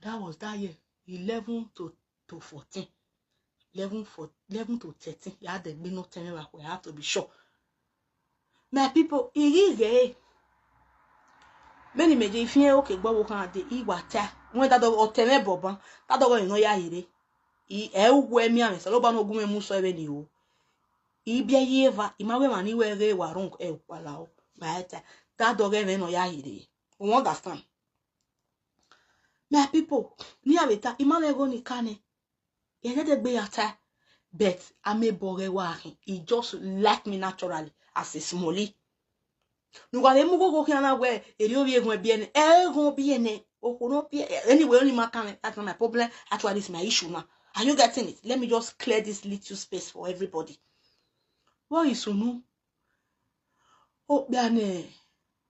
that was that year, eleven to, to fourteen. Eleven for, eleven to thirteen, ya dẹ gbe ne ọ tẹn mwẹ vbe akhuẹ, I have to be sure. My people, I ghi ghẹ ẹre. Vbene imẹ ye fian oke gbe ọvbokhan dee, I wa ta, wẹ dadọ, ọtẹn mwẹ bọban, dadọ ọghe ne ọ ya yerre. I, ẹ i wẹ miẹn mwẹ, Osanobua ne ọ gu mwẹ mu sẹ vbene I ru. I biẹ ye eva, I ma wẹ emwa ni wẹ ghe wa rhunmwuda, ẹ, wa la o, ma ta, dadọ ọghe mwẹ ne ọ ya yerre. You understand? My people, ne iran vbe ta, I ma mwẹ igho ni ka nẹ. Ẹdẹdẹ gbe ya ta, but a ma bọ ghẹ wa khin. He just like me naturally as a smallie. Ne uwa vbe mu ghogho khian na wẹ, erriọ ovbi eghọn biẹ nẹ, ẹ i ghọn biẹ nẹ, okhuo ne ọ biẹ, anyway, ọni ma kan mwẹ, that's not my problem. Actually, it's my issue now. Are you getting it? Let me just clear this little space for everybody. Vbọ ghi sunu, okpia ne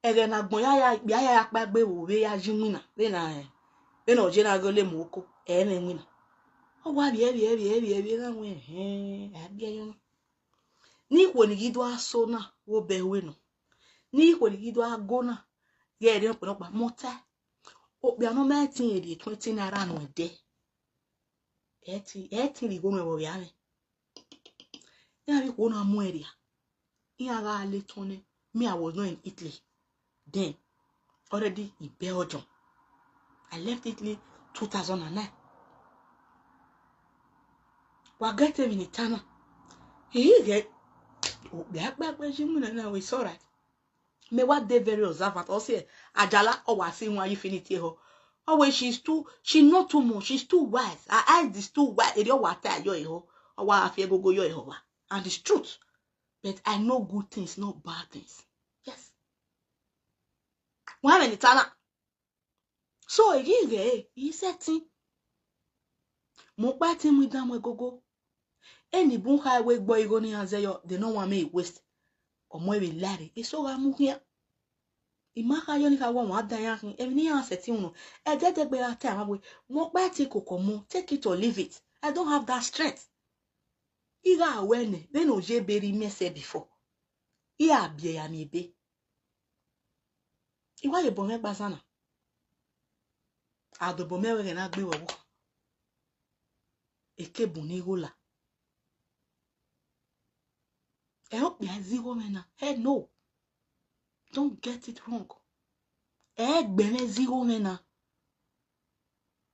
ẹghẹ ne agbọn ya ya, okpia ya ya kpa egbe vbe ovbi ya yi iwinna, vbene, vbene ọ ye na ghe ole mu oko, ẹ i mwẹ iwinna. Ọ wa vbiẹ, vbiẹ, vbiẹ, vbiẹ, vbiẹ, na wẹ, ẹhẹn, a biẹ yọ na. Ne ikhuo ni ghi do gha so na, vbe obọ ẹre nọ. Ne ikhuo ni ghi do gha go na, ghẹ rre ọkpẹn nọkpa, mẹ ọta. Okpia ne ọ ma ẹtin rhie twenty naira nuẹn dẹ. Ẹtin, ẹtin rhie igho nuẹn vbe ọvbiamwẹ. Iran vbe ikhuo na mu ẹn rria. Iran gha le etọn nẹ, me, I was not in Italy then. Already in Belgium. I left Italy two thousand and nine. Wa get emwi ne I ta na. I ghi ghẹ, okpia kpẹkpẹ yi iwinna na, it's alright. Mẹ wa dey very observant. Ọ sẹ, Ajala, ọ wa si wan Infinity ehọ. Ọ wẹ, she's too, she know too much, she's too wise. Her eyes is too wide. Erriọ ọ wa ta yọ ehọ. Ọ wa fi ẹgogo yọ ehọ wa. And it's truth. But I know good things, not bad things. Yes. Wa mwẹ ne I ta na. So, I ghi ghẹ ẹre, I sẹtin. Mẹ ọkpa ẹtin mu idan mu ẹgogo. Eni bun kha wẹ gbe igho ne iran zẹ yọ, de ne ọ wan mwẹ waste. Ọ mu ẹre vbe la rre, eso gha mu khian. I ma kha yọ ne I kha wẹ ọmwa dan iran khin, emwi ne iran sẹtin winna. Ẹdẹdẹ gbe ra ta ẹmwẹ wẹ, mẹ ọkpa ẹtin koko mu, take it or leave it. I don't have that strength. I gha wẹ nẹ, vbene ọ ye ebe rre imẹ sẹ before, I gha biẹ ya miẹn ebe. I wa ye obọ mwẹ gba zan na. A do obọ mwẹ wẹ ẹghẹ ne a gbe vbe ọvbokhan. Eke bun ne I gho la. Ẹ okpia zẹ igho mwẹ na. Hell no. Don't get it wrong. Ẹ egbe mwẹ zẹ igho mwẹ na.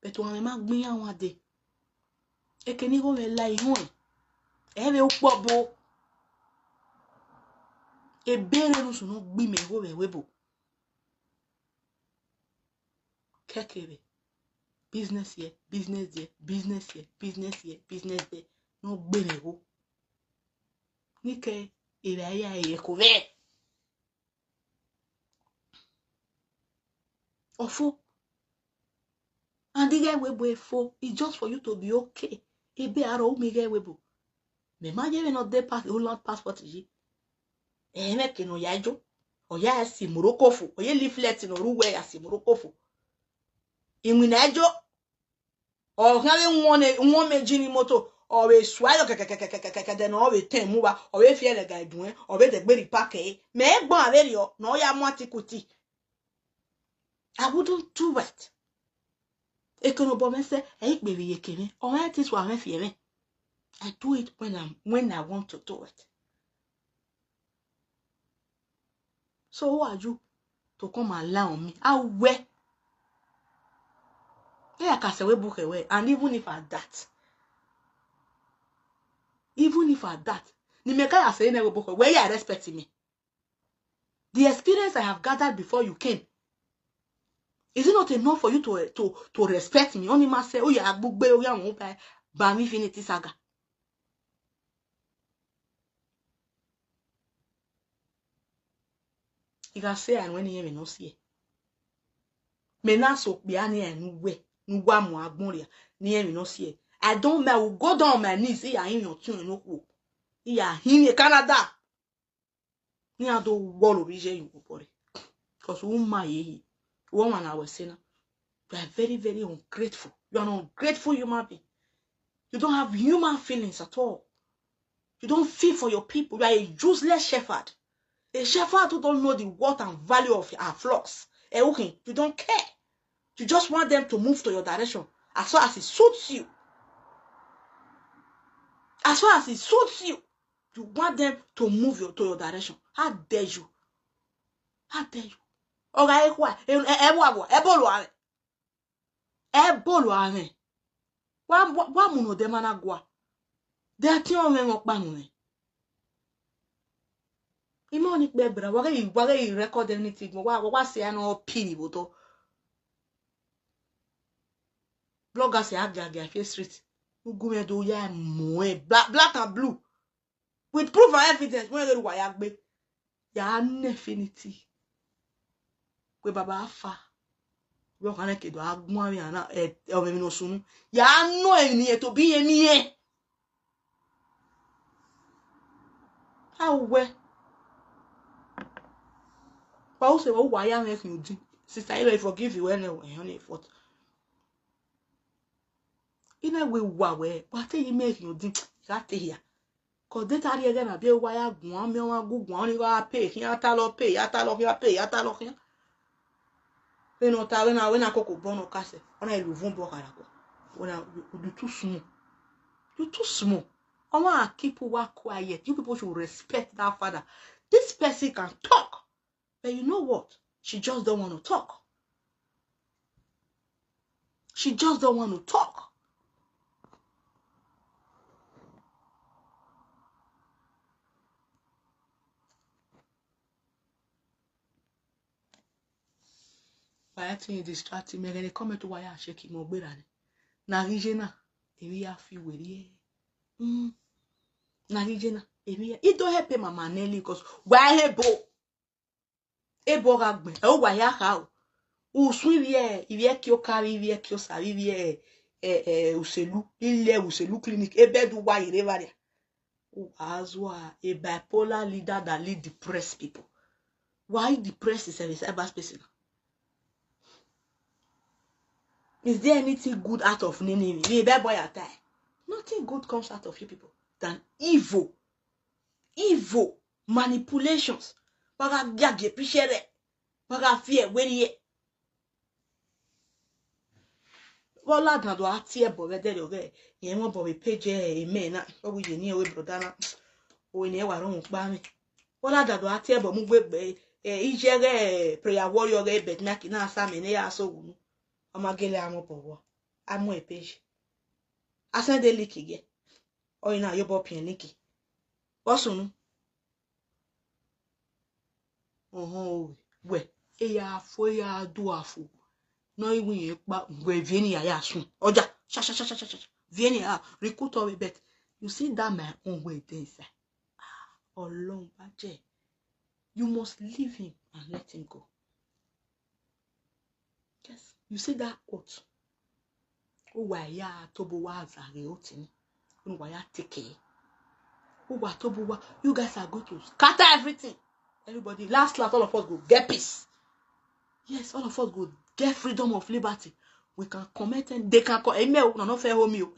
But ọmwa mwẹ ma gbe iran wan dee. Eke ne igho mwẹ la, I huẹn. Ẹ vbe ukpọbo. Ebe rre ne usun ne ọ gbe imẹ igho vbe ẹvbo ebo. Kẹkẹ vbe business ye, business ye, business ye, business ye, business ye, ne ọ gbe mwẹ igho. Ne I ke evba ya ye ko vbe. Ọ fo. And ighẹ ẹvbo ebo fo, it's just for you to be okay. Ebe aro u miẹn ighẹ ẹvbo ebo. Mẹ ma ye vbene ọ de pass, Holland passport yi. Ẹmwẹ ke ne ọ ya jo. Ọ ya si Morocco fo. Ọ ye leaflet ne ọ ru wẹ ya si Morocco fo. Iwinna ẹjo. Ọ khian vbe wọnmẹ, wọnmẹ ji ni moto, ọ vbe sua yọ kẹkẹkẹkẹkẹkẹ, ẹdẹ ne ọ vbe tẹn mu vba, ọ vbe fi ẹlẹga dun ẹn, ọ vbe dẹgbe rhie park ẹre. Mẹ i gbẹn vberriọ ne ọ ya mu article ti. I wouldn't do it. Eke ne obọ mwẹ sẹ, ẹ i kpe vbe iyeke mwẹ, ọ rẹn te sua mwẹ fi ẹmwẹ. I do it when I'm, when I want to do it. So who are you to come and lie on me? A wẹ. Ẹ ya ka sẹ wẹ bu khẹ wẹ, and even if at that, Even if at that, ne imẹ ka ya sẹ nẹ vbe obọ khẹ, wẹ ya respect me. The experience I have gathered before you came, is it not enough for you to, to, to respect me? Ọni ma sẹ, u ya gbe ugbe, u ya wọn ba, ba mwẹ Infinity Saga. I gha sẹ ẹre ne irẹn emwi ne ọ si ẹe. Mẹ na sẹ okpia ne irẹn ne uwẹ, ne uwa mu agbọn rria, ne irẹn emwi ne ọ si ẹe. I don't mind, I will go down on my knees, I ya rinmwian ọtiọnrẹn ne okhuo. I ya rinmwian Canada. Ne iran do wọrọ ovbi iye ye obọ rre. Because u ma yeye. Wẹ ọmwa na wẹ sẹ na. You are a very, very ungrateful. You are an ungrateful human being. You don't have human feelings at all. You don't feel for your people. You are a useless shepherd. A shepherd who don't know the worth and value of her flocks. Eh, okay, you don't care. You just want them to move to your direction as far as it suits you. As far as it suits you, you want them to move your, to your direction. How dare you? How dare you? Ọ gha re khua, ẹ, ẹ, ẹ wa wọ, ẹ bọ lua mwẹ. Ẹ bọ lua mwẹ. Wa, wa, wa mu ne odẹ ma na gua. De atiẹn ọmwẹ mwẹ ọkpa nu mwẹ. I ma ọni kpẹ bra, wa ghe, wa ghe record anything, wa, wa, wa sẹ ẹre ne ọ pin vbe otọ. Bloggers ya giagia fi street. Ugu mwẹ do ya mu ẹn, bla-, black and blue. With proof and evidence, wẹ ghe uwa ya gbe. Ya na Infinity. Wẹ baba fa. Wẹ ọkhan nẹ ke do a guan vbe ana, eh, ọmwẹ emwi ne ọ sunu. Ya nọ emwi ne irẹn tobọ irẹn miẹn. A wẹ. Wa u sẹ vbe uwa ya mwẹ khian odin. Sister, I forgive you, ẹnẹ, ẹnẹ, fault. I na wẹ uwa wẹ, wa te ye mẹ khian odin, I gha te hia. Cause de ta rhie ẹghẹ na, biẹ uwa ya guan, miẹn ọmwa gu guan, ọni gha pe, khian ta lọ pe, ya ta lọ khian pe, ya ta lọ khian. Vbene ọ ta, vbene, vbene a koko bọ ne ọ ka sẹ, ọ na lu uvun bọ kharakua. Wẹ na, you, you too small. You too small. Ọmwa keep uwa quiet. You people should respect that father. This person can talk. But you know what? She just don't want to talk. She just don't want to talk. Why are you distracting me? Ghe ne comment wa ya shake me, ọ gberra nẹ. Ne a ghi ye na, emwi ya fi werriẹ. Mm. Ne a ghi ye na, emwi ya. I do help mama Nelly, 'cause wa he bo. Ebo gha gbẹn, ẹ, uwa hia kha o. Usun ivbi, ivbi ẹki oka, ivbi ẹki osa, ivbi, ẹ, ẹ, ẹ, uselu, ilẹ uselu clinic, ebe do uwa ye rre evbare. Uwa zua, a bipolar leader that lead depressed people. Why depressed is a cyberspace now? Is there anything good out of Nini? Vbe Bible ya ta? Nothing good comes out of you people than evil. Evil, manipulations. Wa gha gia gie picture rẹ, wa gha fi ẹre werriẹ. Vbe ọ ladian do a tie ẹbọ vbe ẹdẹrriọ ghẹ, irẹn mwẹ obọ vbe page ẹmẹ na, ọ wẹ ye ne ẹ wẹ brother na, ore ne ẹ wa rhọnmwẹ ukpa mwẹ. Vbe ọ ladian do a tie ẹbọ mu gbe gbe, eh, iye ẹghẹ prayer warrior ghẹ, but na ki na sa mẹ ne ya so wunu. Ọ ma gele a mwẹ obọ vbọ, a mu e page. A send e link ye. Ọ i na ye obọ piẹn link. Vbọ sunu? Ọhọn, o wẹ, e ya fo, e ya do afo. Ne ọ i wẹ irẹn kpa, wẹ viẹ ne ya ya sun. Ọja, sha, sha, sha. Viẹ ne ya recruit ọvbe, but you see that my own wey dey inside. Ah, Ọlọrun ba jẹ. You must leave him and let him go. Yes, you see that quote. Uwa ya tobọ uwa zaghe otini. Uwa ya take. Uwa tobọ uwa. You guys are going to scatter everything. Everybody, last, last, all of us go get peace. Yes, all of us go get freedom of liberty. We can comment and they can co-, amen, no, no fair home you.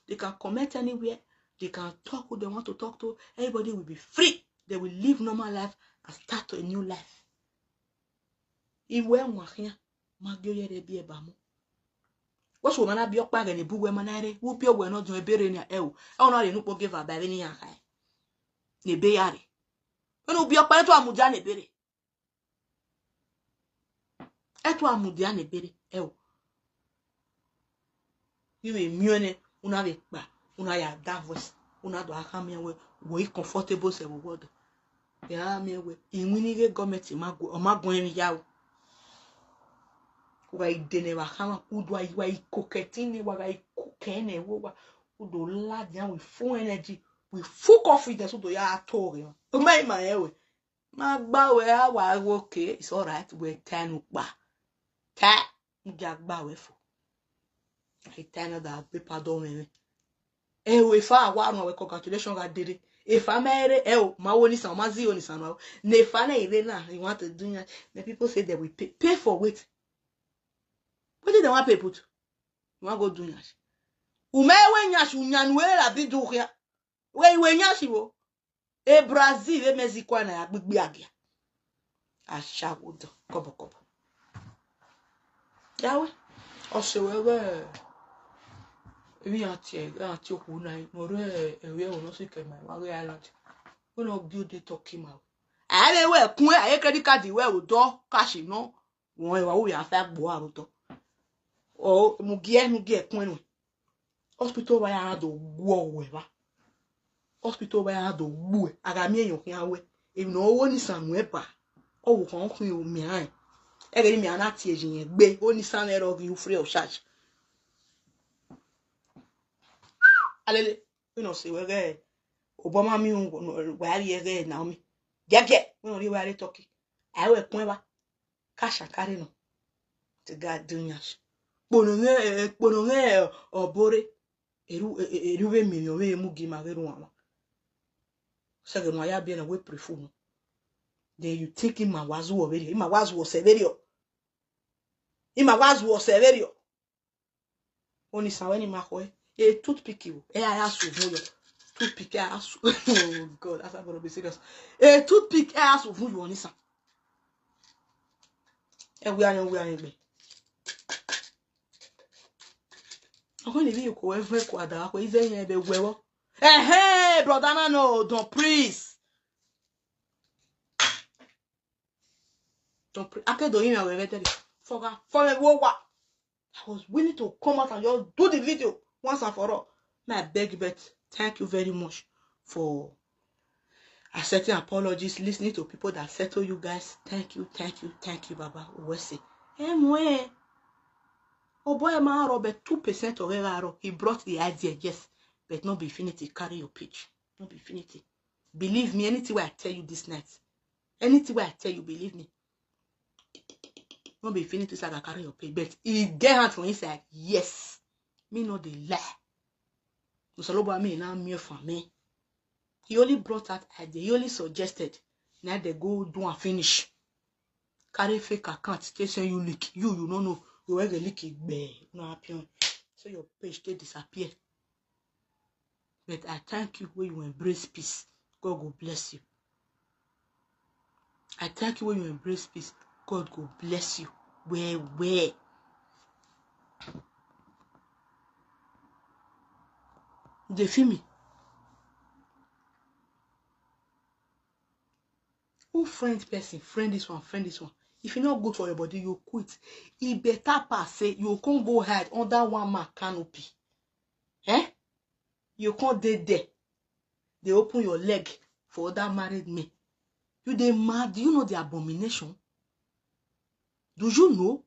They can comment anywhere. They can talk who they want to talk to. Everybody will be free. They will live normal life and start a new life. Iwẹ ẹwaẹn khian, ma gie oya rẹ biẹ ba mu. Wẹ sẹ, uwẹ ma na biẹ ọkpa ẹghẹ ne ebu uwẹ ma na rre, vbe u biẹ owẹ ne ọ diọn ebe rre nian, ẹ o, ẹ o na rhie ene ukpo give aba vbene iran khae. Ne ebe ya rre. Vbene u biẹ ọkpa, ne tua mudia ne ebe rre. Ẹ tua mudia ne ebe rre, ẹ o. I vbe miẹn nẹ, u na vbe kpa, u na ya da voice. U na do a khama iran wẹẹ wẹ i comfortable sẹ vbe owa ọdọ. Iran miẹn wẹẹ iwinna ighẹ gọọmẹnti ma gu, ọ ma guan emwi ya o. U gha i de ne evba khama, u do a i wa i koko ẹtin nẹ, wa gha i koko ẹnrẹn vbe owa, u do ladian with full energy, with full confidence, u do ya to ghe emwa. U ma i ma rẹn wẹẹ, ma gba wẹ a wa wẹẹ okay, it's all right, wẹ ta ẹn ukpa. Ta, u gia gba wẹ fo. I ta ẹn na da gbe pardon mwẹ mwẹ. Ẹo efa wa rhuan wẹ congratulation gha dere. Efa ma rre, ẹo, ma wo ni san, ma zi wo ni san nọ. Ne efa na i rre na, you want to do yan. The people say they will pay. Pay for what? Wetin they wan pay put? You wan go do yan? U ma wẹ yan shi, u yan nu ra bi du khian. Wẹ i wẹ yan shi vbo? E Brazil vbe Mexico na ya gbigbi agia. Ashawo dọ kọbọkọbọ. Ya wẹ, ọ sẹ wẹ ghẹ emwi iran tie, iran tie okhuo na, ne ọ rre ẹvbi ẹvbo ne ọ sẹ ke ma emwa ghe island. Wẹ ne ọ gie ode Turkey ma. A vbe wẹ kun, a ye credit card wẹ odọ cash nọ, wọn wa wo ya fa gbo aro otọ. Ọ mu gie, mu gie kun ẹnu. Hospital wa ya do guọ wẹ evba. Hospital wa ya do gbuẹ. A gha miẹn yọ khian wẹ, emwi ne ọ wo ni san nuẹn ba, ọ wo khọn khin miẹn rẹn. Ẹghẹ ne mẹ a na tie ye irẹn gbe, oni san nẹ rọ ghi u free of charge. Alele, wẹ ne ọ sẹ wẹ ghẹ, obọ ma miẹn wa rrie ẹghẹ Naomi. Giẹgiẹ, wẹ ne ọ rrie wa rre Turkey. A ru ẹkun ẹvba. Ka sha ka rre nọ. Te ga do yan shi. Kpono mwẹ, eh, kpono mwẹ, eh, ọbo rre. Eru, eh, eh, eru vbe miẹn emwi ọvbehe mu gie ima ghe rhuanmwa. Sẹ ghe ne uwa ya biẹ na, wẹ prefu nọ. Then you think ima wa zuọ vberriọ, ima wa zuọ sẹ vberriọ. Ima wa zuọ sẹ vberriọ. Oni san wẹ ne ima khọe. E toothpick o, ẹ a ya suvun yọ. Toothpick ẹ a su-, oh God, that's about to be serious. E toothpick ẹ a suvun yọ oni san. Ẹ wia yẹn, wia yẹn gbe. Ọkọ ni vbe ko ẹvẹn kua da, akhuẹ ize yẹn vbe wẹ vbọ. Ẹhẹn, brother na no, don't please. Don't pre-, I can't do him away very. For, for me, wo wa. I was willing to come out and just do the video once and for all. May I beg you, but thank you very much for accepting apologies, listening to people that settle you guys. Thank you, thank you, thank you, Baba. Uwese. Emwe. Oh boy, man, Robert, two percent of error. He brought the idea, yes, but not be Infinity. Carry your pitch. Not be Infinity. Believe me, anything wey I tell you this night, anything wey I tell you, believe me. No be Infinity Saga carry your page, but he get hand for inside. Yes. Me no dey lie. Osanobua me na me for me. He only brought out idea. He only suggested. Now they go do and finish. Carry fake account. They send you leak. You, you no know. You will leak it. Be no happen. So your page they disappear. But I thank you when you embrace peace. God go bless you. I thank you when you embrace peace. God go bless you. Well, well. They feel me. Who friend person? Friend this one, friend this one. If e no good for your body, you quit. E better pass say you can't go hide under one man canopy. Eh? You can't dey there. They open your leg for other married men. You dey mad? Do you know the abomination? Do you know?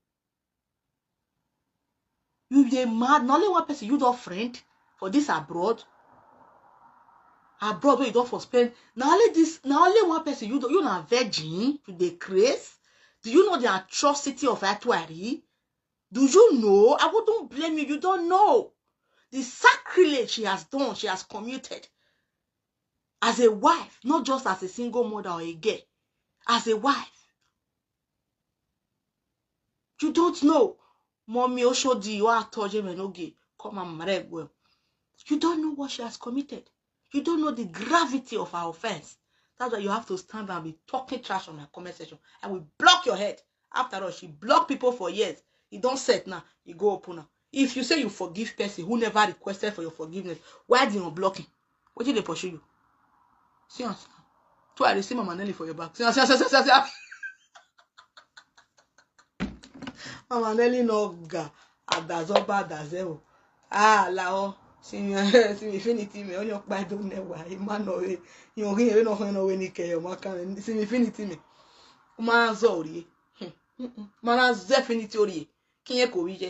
You dey mad? Na only one person you don friend for this abroad. Abroad where you don for spend. Na only this, na only one person you don, you na virgin, you dey craze. Do you know the atrocity of Atuari? Do you know? I wouldn't blame you. You don't know the sacrilege she has done, she has committed as a wife, not just as a single mother or a girl, as a wife. You don't know. Mommy Oshodi, you are touching me no gay. Come and marry well. You don't know what she has committed. You don't know the gravity of her offense. That's why you have to stand and be talking trash on my comment section. I will block your head. After all, she blocked people for years. E don set now. E go open now. If you say you forgive person who never requested for your forgiveness, why did you unblock him? Wetin dey pursue you? See am, see am. Too, I dey see Mama Nelly for your back. See am, see am, see am, see am, see am. Mama Nelly no ga. Adazọ ba adazẹ o. Ah, lao. Sinmwi, sinmwi Infinity mẹ, ọni ọkpa do nẹ wa, ima nọ vbe, irẹn ọghe vbene ọ khọn nọ vbe ni kẹ ọmwa kan, sinmwi Infinity mẹ. Ma zọ rrie. Hmm, hmm, hmm. Ma na zẹ Infinity orrie, ke irẹn ko vbe iye.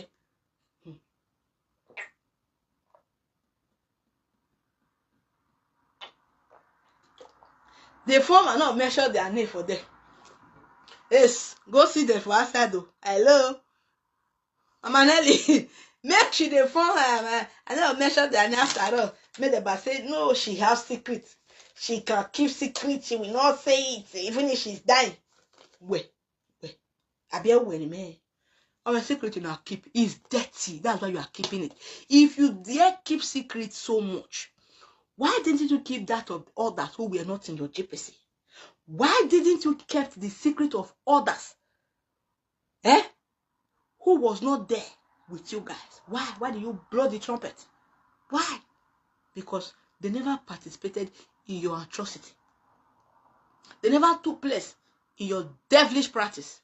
Hmm. The phone, I no mention their name for there. Yes, go see them for outside though. Hello. Mama Nelly, make she dey phone her. I no mention their name after all. Make them say, no, she have secret. She can keep secret. She will not say it, even if she's dying. Wait, wait. Abi ẹ wẹ ni mẹ? Our secret you now keep is dirty. That's why you are keeping it. If you dare keep secret so much, why didn't you keep that of others who were not in your J P C? Why didn't you kept the secret of others? Eh? Who was not there with you guys? Why? Why do you blow the trumpet? Why? Because they never participated in your atrocity. They never took place in your devilish practice.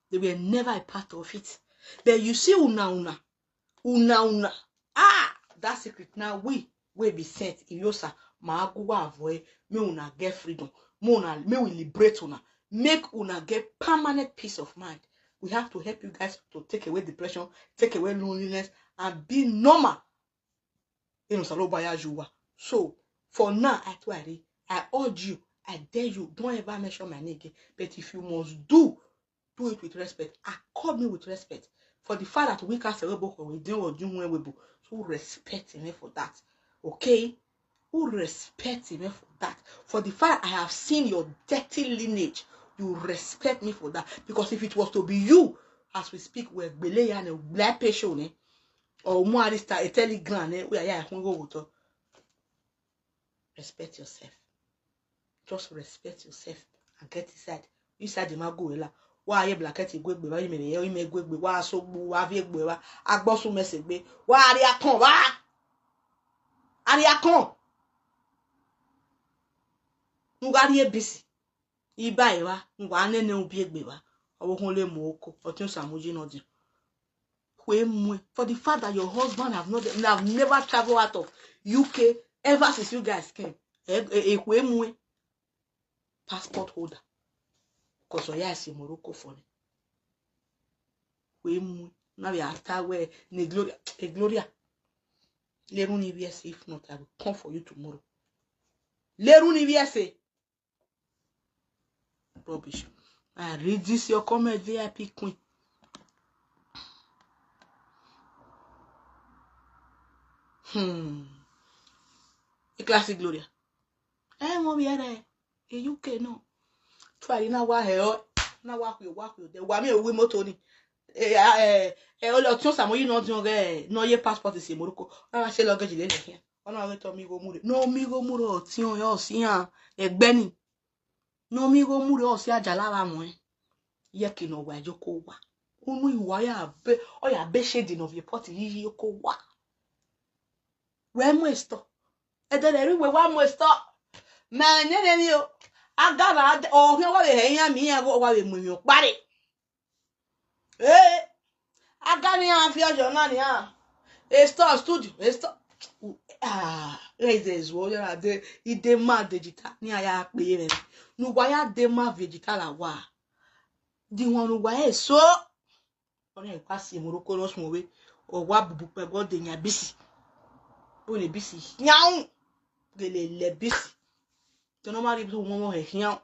They were never a part of it. But you see, una, una, una, una. Ah, that secret now we, we be sent. Iviosa, ma gu wa avoid. Me una get freedom. Me una, me we liberate una. Make una get permanent peace of mind. We have to help you guys to take away depression, take away loneliness, and be normal. Inu Osanobua ya yu uwa. So, for now, I try, I urge you, I dare you, don't ever mention my name again. But if you must do, do it with respect. Accord me with respect. For the fact that we can say we both we do or do when we both. So respect me for that. Okay? Who respect me for that? For the fact I have seen your dirty lineage, you respect me for that. Because if it was to be you, as we speak, we're Gbeleya ne, Black Patient, ne, or Umu Arista, a Telegram, ne, we are here, I can go with you. Respect yourself. Just respect yourself and get inside. Inside the mago la. Wa ye blanket iguegbe, wa ye mere, ye ime iguegbe, wa so gbu, wa vie gbe, wa agbosu mese gbe, wa ari akon, wa ari akon. Nu gha rrie bisi. Iba eva, nu wa nene ubiegbe eva. Ọvbokhan le mu oko, ọtiọnsamuyi nọ diọn. Khue muẹn. For the fact that your husband have not, have never traveled out of U K ever since you guys came. E, e, e khue muẹn. Passport holder. Because ọ ya si Morocco for me. Khue muẹn. Na vbe a ta wẹ ne Gloria, e Gloria. Lerun ni vbiẹ ẹse, if not, I will come for you tomorrow. Lerun ni vbiẹ ẹse. Rubbish. I read this your comment, V I P queen. Hmm. A classic Gloria. Eh, mo bi ere e U K no. Tuari na wa he o, na wa khuo, wa khuo de. Wa mi owi moto ni. Eh, eh, eh, ole ọtiọnsamuyi nọ diọn ghe, nọ ye passport si Morocco. Ọ na se luggage lele khian. Ọ na ghe te ọ miẹn igho mu rre. Ne ọ miẹn igho mu rre ọtiọnrẹn, ọ sian ẹgbẹ ni. Ne ọ miẹn igho mu rre, ọ sian ajala vbe amuẹn. Iye ẹki ne ọ wa, iyeke owa. Unu iwa ya be, ọ ya be shade ne ọ viẹ pot yi iyeke owa. Wẹ mu esitọ. Ẹdẹrẹ rre uwẹ wa mu esitọ. Mẹ nene ni o. Agara, ọ khian wa vbe hẹ iran miẹn iran, wa vbe mu emwi ọkpa rre. Eh, a ga ne iran fi ọyọ na nian. Esitọ studio, esitọ. Ah, ghẹ zẹ zuọ, ọ ya de, i de ma digital, ne iran ya kpe ye mwẹ. Ne uwa ya de ma digital la wa. Di wọn ne uwa eso. Ọnii ka si Morocco ne ọ suẹn vbe, ọ wa bubu kpẹ ẹguọ de yan bisi. Bo ne bisi khian, gele lẹ bisi. Te ne ọ ma rhie bisi, uwọnmwọ hẹ khian.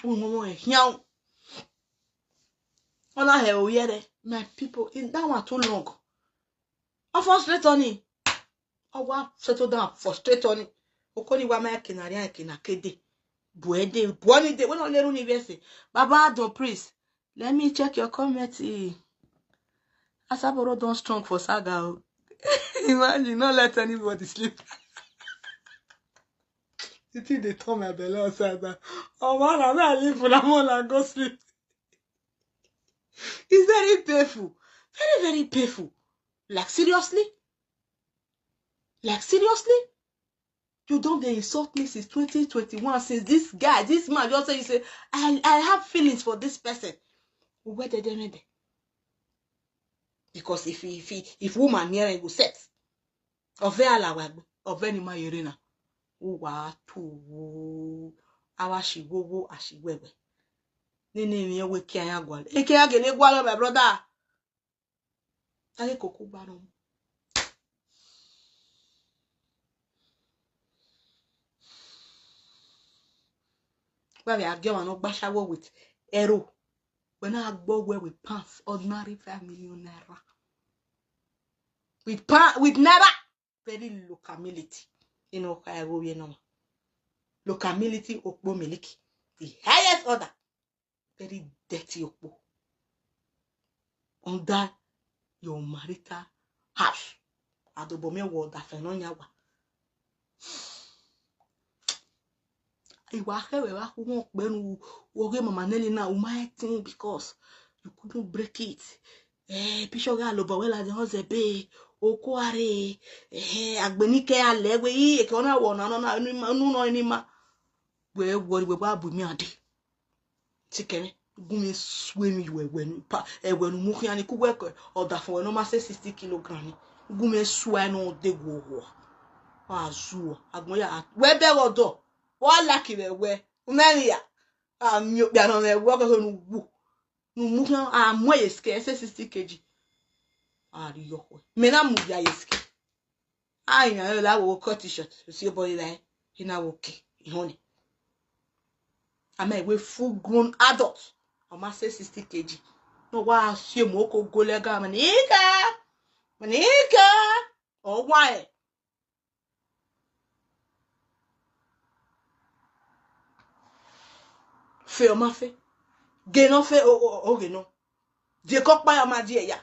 Uwọnmwọ hẹ khian. Ọ na hẹ ovbi ẹre, my people, in that one too long. Ọ frustrate ọnii. Ọ wa settle down, frustrate ọnii. Oko ni wa ma ẹke na rian, ẹke na ke de. Bu ẹre de, bu ọnii de, wẹ ne ọ lerun ni vbiẹ ẹse. Baba Adon, please, let me check your comment. Eh, Asaboro don strong for saga o. Imagine, no let anybody sleep. The thing dey turn my belle upside down. Oh man, I leave una, una go sleep. It's very painful. Very, very painful. Like, seriously? Like, seriously? You don dey insult me since twenty twenty-one, since this guy, this man just say, you say, I, I have feelings for this person. Where did they make them? Because if, if, if woman near, you go set. Ọvẹ a la wa egbe, ọvẹ ne ima ye rre na. U wa tu wo, a wa shi wowo, a shi wẹwẹ. Nene emwi wẹ ke a ya gualọ. Eke a gele gualọ, my brother. A ghe koko gba nọ. Wa vbe a gie ọmwa ne ọ gba shower with ẹro. Wẹ na gbe wẹ with pounds, ordinary five million naira. With pa-, with naira. Very locality. You know, kha ẹvbo vbiẹ nọ. Locality okpo miliki. The highest order. Very dirty okpo. Under your marital house. Adobọ miẹn wẹ ọdafẹn nọ yan wa. I wa khẹ vbe vbe akhuọnkpẹ ne u, u ghe mama nene na, u ma ẹtin because you couldn't break it. Eh, picture gha lobọ wẹ ladian ọzẹ be, oko a rre, eh, agbẹnike a lẹ wẹ, i, eke ọ na wẹ ọna nọ na, unu nọ ni ma. Wẹ worry, wẹ wa bu imian dee. Sikẹmwẹ, gu mwẹ sue emwi ye uwẹ, ẹwẹ ne u mu khian ni, ku wẹ ke ọdafẹn wẹ ne ọ ma sẹ sixty kilogram ni. Gu mwẹ sue ne ọ de gu owa. Wa zuọ, agbọn ya, wẹ bẹghe ọdọ, wa laki vbe ẹwẹ, u mẹ emwi ya, a miẹn okpia nọ mwẹ ẹwẹ, ọkhọkhọ ne u wu, ne u mu khian, a mu ẹre ye sikẹ, ẹsẹ sixty K G. A rhie ọkhuẹ. Mẹ na mudia ye sikẹ. A iran ẹre la wo cut it short, si obọ rre rae, I na wo ke, ihọn nẹ. A ma wẹ full grown adult, ọ ma sẹ sixty K G. Ne ọ wa si emu oko gole ga, ma ni ke, ma ni ke, ọ wa rẹn. Fe ọ ma fe. Ghe ne ọ fe, o, o, o ghe nọ. Die ke ọkpa ya ma die ya.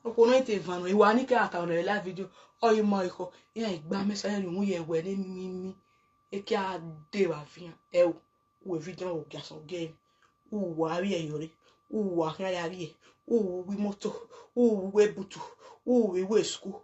Okhuo ne ọ te van nọ, I wa ni ke a ka nọ live video. Ọ i ma ekhọ, iran i gba mẹ sẹ rhunmwuda ye ẹwẹ ne mimi. Eke a de vbe afian, ẹ o, u video ọ gia sẹ gie, u wa vbiẹ yọ rre, u wa khian ya vbiẹ, u wu imoto, u wu ebutu, u wu iwe school.